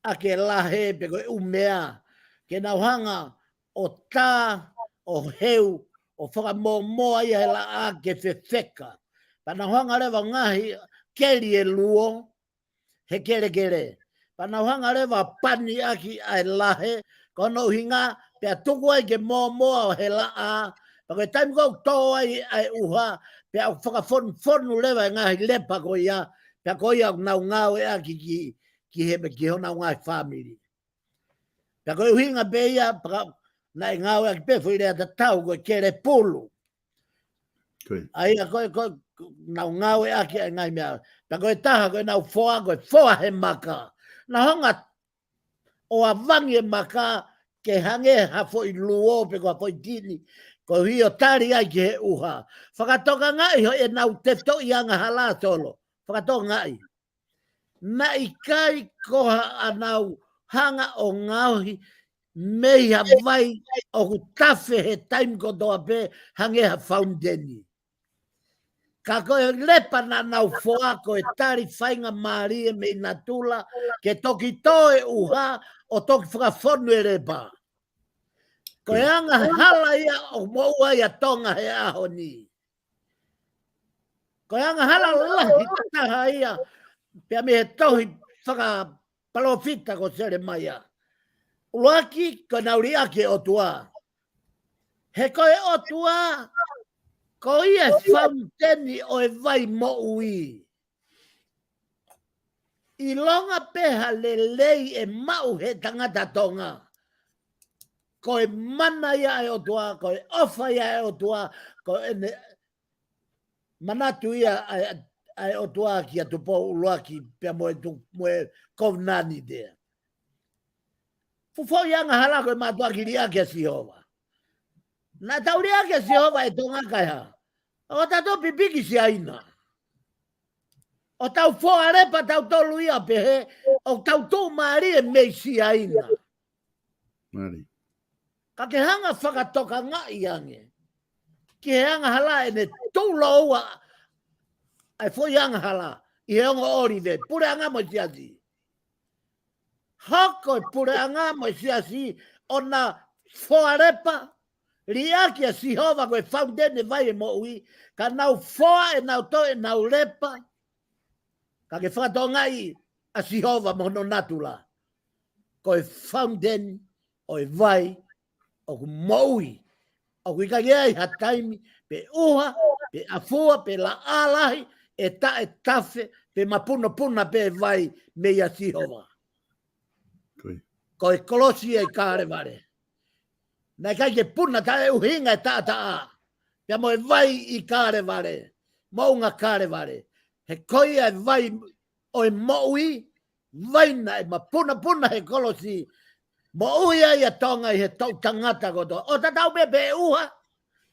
ʻa e lahe pe ko e ʻumea, ke nau hanga ʻo tā, ʻo heu, ʻo fakamōmoa ia he laʻā ke fefeka. Pea nau hanga leva ʻo ngaohi keli e luo he kelekele. Pea nau hanga leva ʻo pani ʻaki ʻa e lahe, ko hono ʻuhinga, pea tuku ai ke mōmoa ʻo he laʻā. Pea ko e taimi ko ē ʻoku tō ai ʻa e ʻuha, pea ʻoku fakafonufonu leva e ngaahi lepa ko ia, pea ko ia ʻoku nau ngāueʻaki ki, ki he, ki honau ngaahi fāmili. Pea ko e ʻuhinga pē ia, pea naʻe ngāueʻaki pē foʻi lea tatau ko e kele pulu. ʻA ia ko e, ko e, nau ngāueʻaki ʻa e ngaahi meʻa. Pea ko e taha, ko ʻenau foa, ko e foa he maka. Naʻa nau hanga ʻo ʻavangi e maka ke hangē ha foʻi luo pe ko ha foʻi tini. Koeʻuhi ʻo tali ai ki he ʻuha. Fakatokangaʻi hoʻo ʻenau tefitoʻi angahala, Solo. Fakatokangaʻi. Naʻe ʻikai ko haʻanau hanga ʻo ngaohi mei ha vai ʻoku tafe he taimi kotoa pē hangē ha fauniteni. Ka ko e lepa naʻa nau foa ko e tali faingamālie mei natula ke toki tō e ʻuha ʻo toki fakafonu e lepa. Ko e angahala ia ʻoku moʻua ai ʻa Tonga he ʻaho ni. Ko e angahala lahi taha ia, pea mei he tohi fakapalōfita ko Selemaia. ʻUluaki, ko ʻenau liʻaki e ʻOtua. He ko e ʻOtua, ko ia e fauniteni ʻo e vai moʻui. ʻIlonga pē ha lelei ʻe maʻu he tangata Tonga, ko e mana ia ʻa e ʻOtua, ko e ʻofa ia ʻa e ʻOtua, ko ʻene manatu ia ʻa e, ʻa e ʻOtua kia Tupou ʻUluaki pea mo e tu-, mo e kovinānite. Fuʻu foʻi angahala ko e mātuʻaki liʻaki ʻa Sihova. Naʻa tau liʻaki ʻa Sihova ʻe Tonga kae hā? ʻOku tau pipiki Siaina. ʻOku tau foa lepa tautolu ia pehē, ʻoku tau tuʻumālie mei Siaina. Ka ke hanga fakatokangaʻi ange ki he angahala ʻene tuʻu lōua ʻa e foʻi angahala ʻi he ongo ʻōlive, puleʻanga mo e siasi. Hoko e puleʻanga mo e siasi ʻo na foa lepa, liʻaki ʻa Sihova ko e fauniteni vai e moʻui, ka nau foa ʻenau toe ʻenau lepa, ka ke fakatokangaʻi ʻa Sihova mo hono natula. Ko e fauniteni ʻo e vai ʻoku moʻui. ʻOku ʻikai ke ʻi ai ha taimi, pe ʻuha, pe ʻafua, pe laʻā lahi, ʻe taʻe tafe, pe mapunopuna pē vai meia Sihova. Ko e kolosi ʻi Kalevale. Naʻe ʻikai ke puna taʻeʻuhinga e taʻataʻa pea mo e vai ʻi Kalevale, moʻunga Kalevale. He ko ia e vai ʻo e moʻui, vai naʻe mapunopuna he kolosi, moʻui ai ʻa Tonga ʻi he toʻu tangata kotoa. ʻO tatau pē pe ʻuha,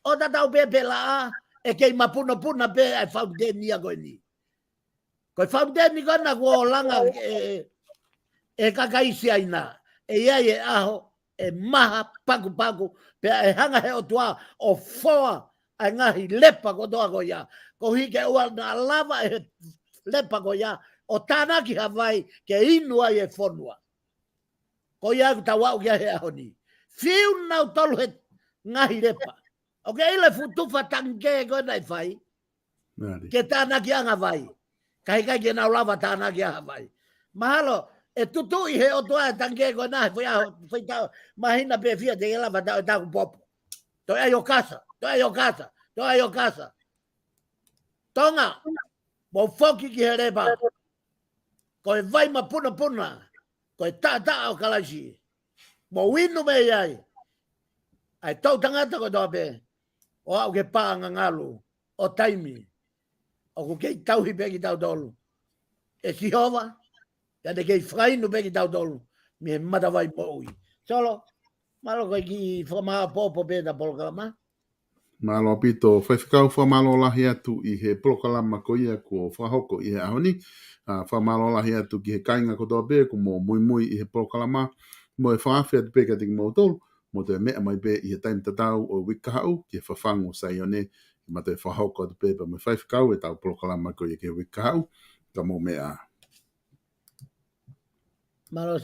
ʻo tatau pē pe laʻā, ʻe kei mapunopuna pē ʻa e fauniteni ia ko eni. Ko e fauniteni ko ena kuo langa ʻe, ʻe kakai Siaina, ʻe ʻi ai e ʻaho, ʻe maha pakupaku, pea ʻe hanga he ʻOtua ʻo foa ʻa e ngaahi lepa kotoa ko ia. Koeʻuhi ke ʻoua naʻa lava ʻe he lepa ko ia ʻo tānaki ha vai ke inu ai e fonua. Ko ia ʻoku tau aʻu ki ai he ʻaho ni. Fiu nautolu he ngaahi lepa. ʻOku ʻi ai e fuʻu tufa tangikē ko ena ʻe fai ke tānaki ʻa e vai. Ka ʻikai ke nau lava tānaki ʻa e vai. Mahalo, ʻe tutuʻi he ʻOtua e tangikē ko ena he foʻi ʻaho, foʻi taʻu, māhina pe fiha te ke lava tau e taku popo. Toe ʻai ʻo kasa, toe ʻai ʻo kasa, toe ʻai ʻo kasa. Tonga, mou foki ki he lepa. Ko e vai mapunopuna, ko e taʻataʻa ʻo Kalaisi. Mou inu mei ai. ʻA e toʻu tangata kotoa pē. ʻo aʻu ki he paʻanga ngalu ʻo taimi, ʻoku kei tauhi pē kitautolu ʻe Sihova, pea te kei fakainu pē kitautolu mei he matavai moʻui. Solo, mālō ko e kiʻi fakamāʻopoʻopo pē ʻeta polokalama. Mālō ʻaupito, faifekau, fakamālō lahi atu ʻi he polokalama ko ia kuo fakahoko ʻi he ʻaho ni. ʻA, fakamālō lahi atu ki he kāinga kotoa pē kuo mou muimui ʻi he polokalama, mo e fakaafe atu pē kiate kimoutolu, mou toe meʻa mai pē ʻi he taimi tatau ʻo e uike kahaʻu ki he fafangu Saione, ʻi ma toe fakahoko atu pē pea mo e faifekau ʻetau polokalama ko ia ki he uike kahaʻu, ka mou meʻa. Mālō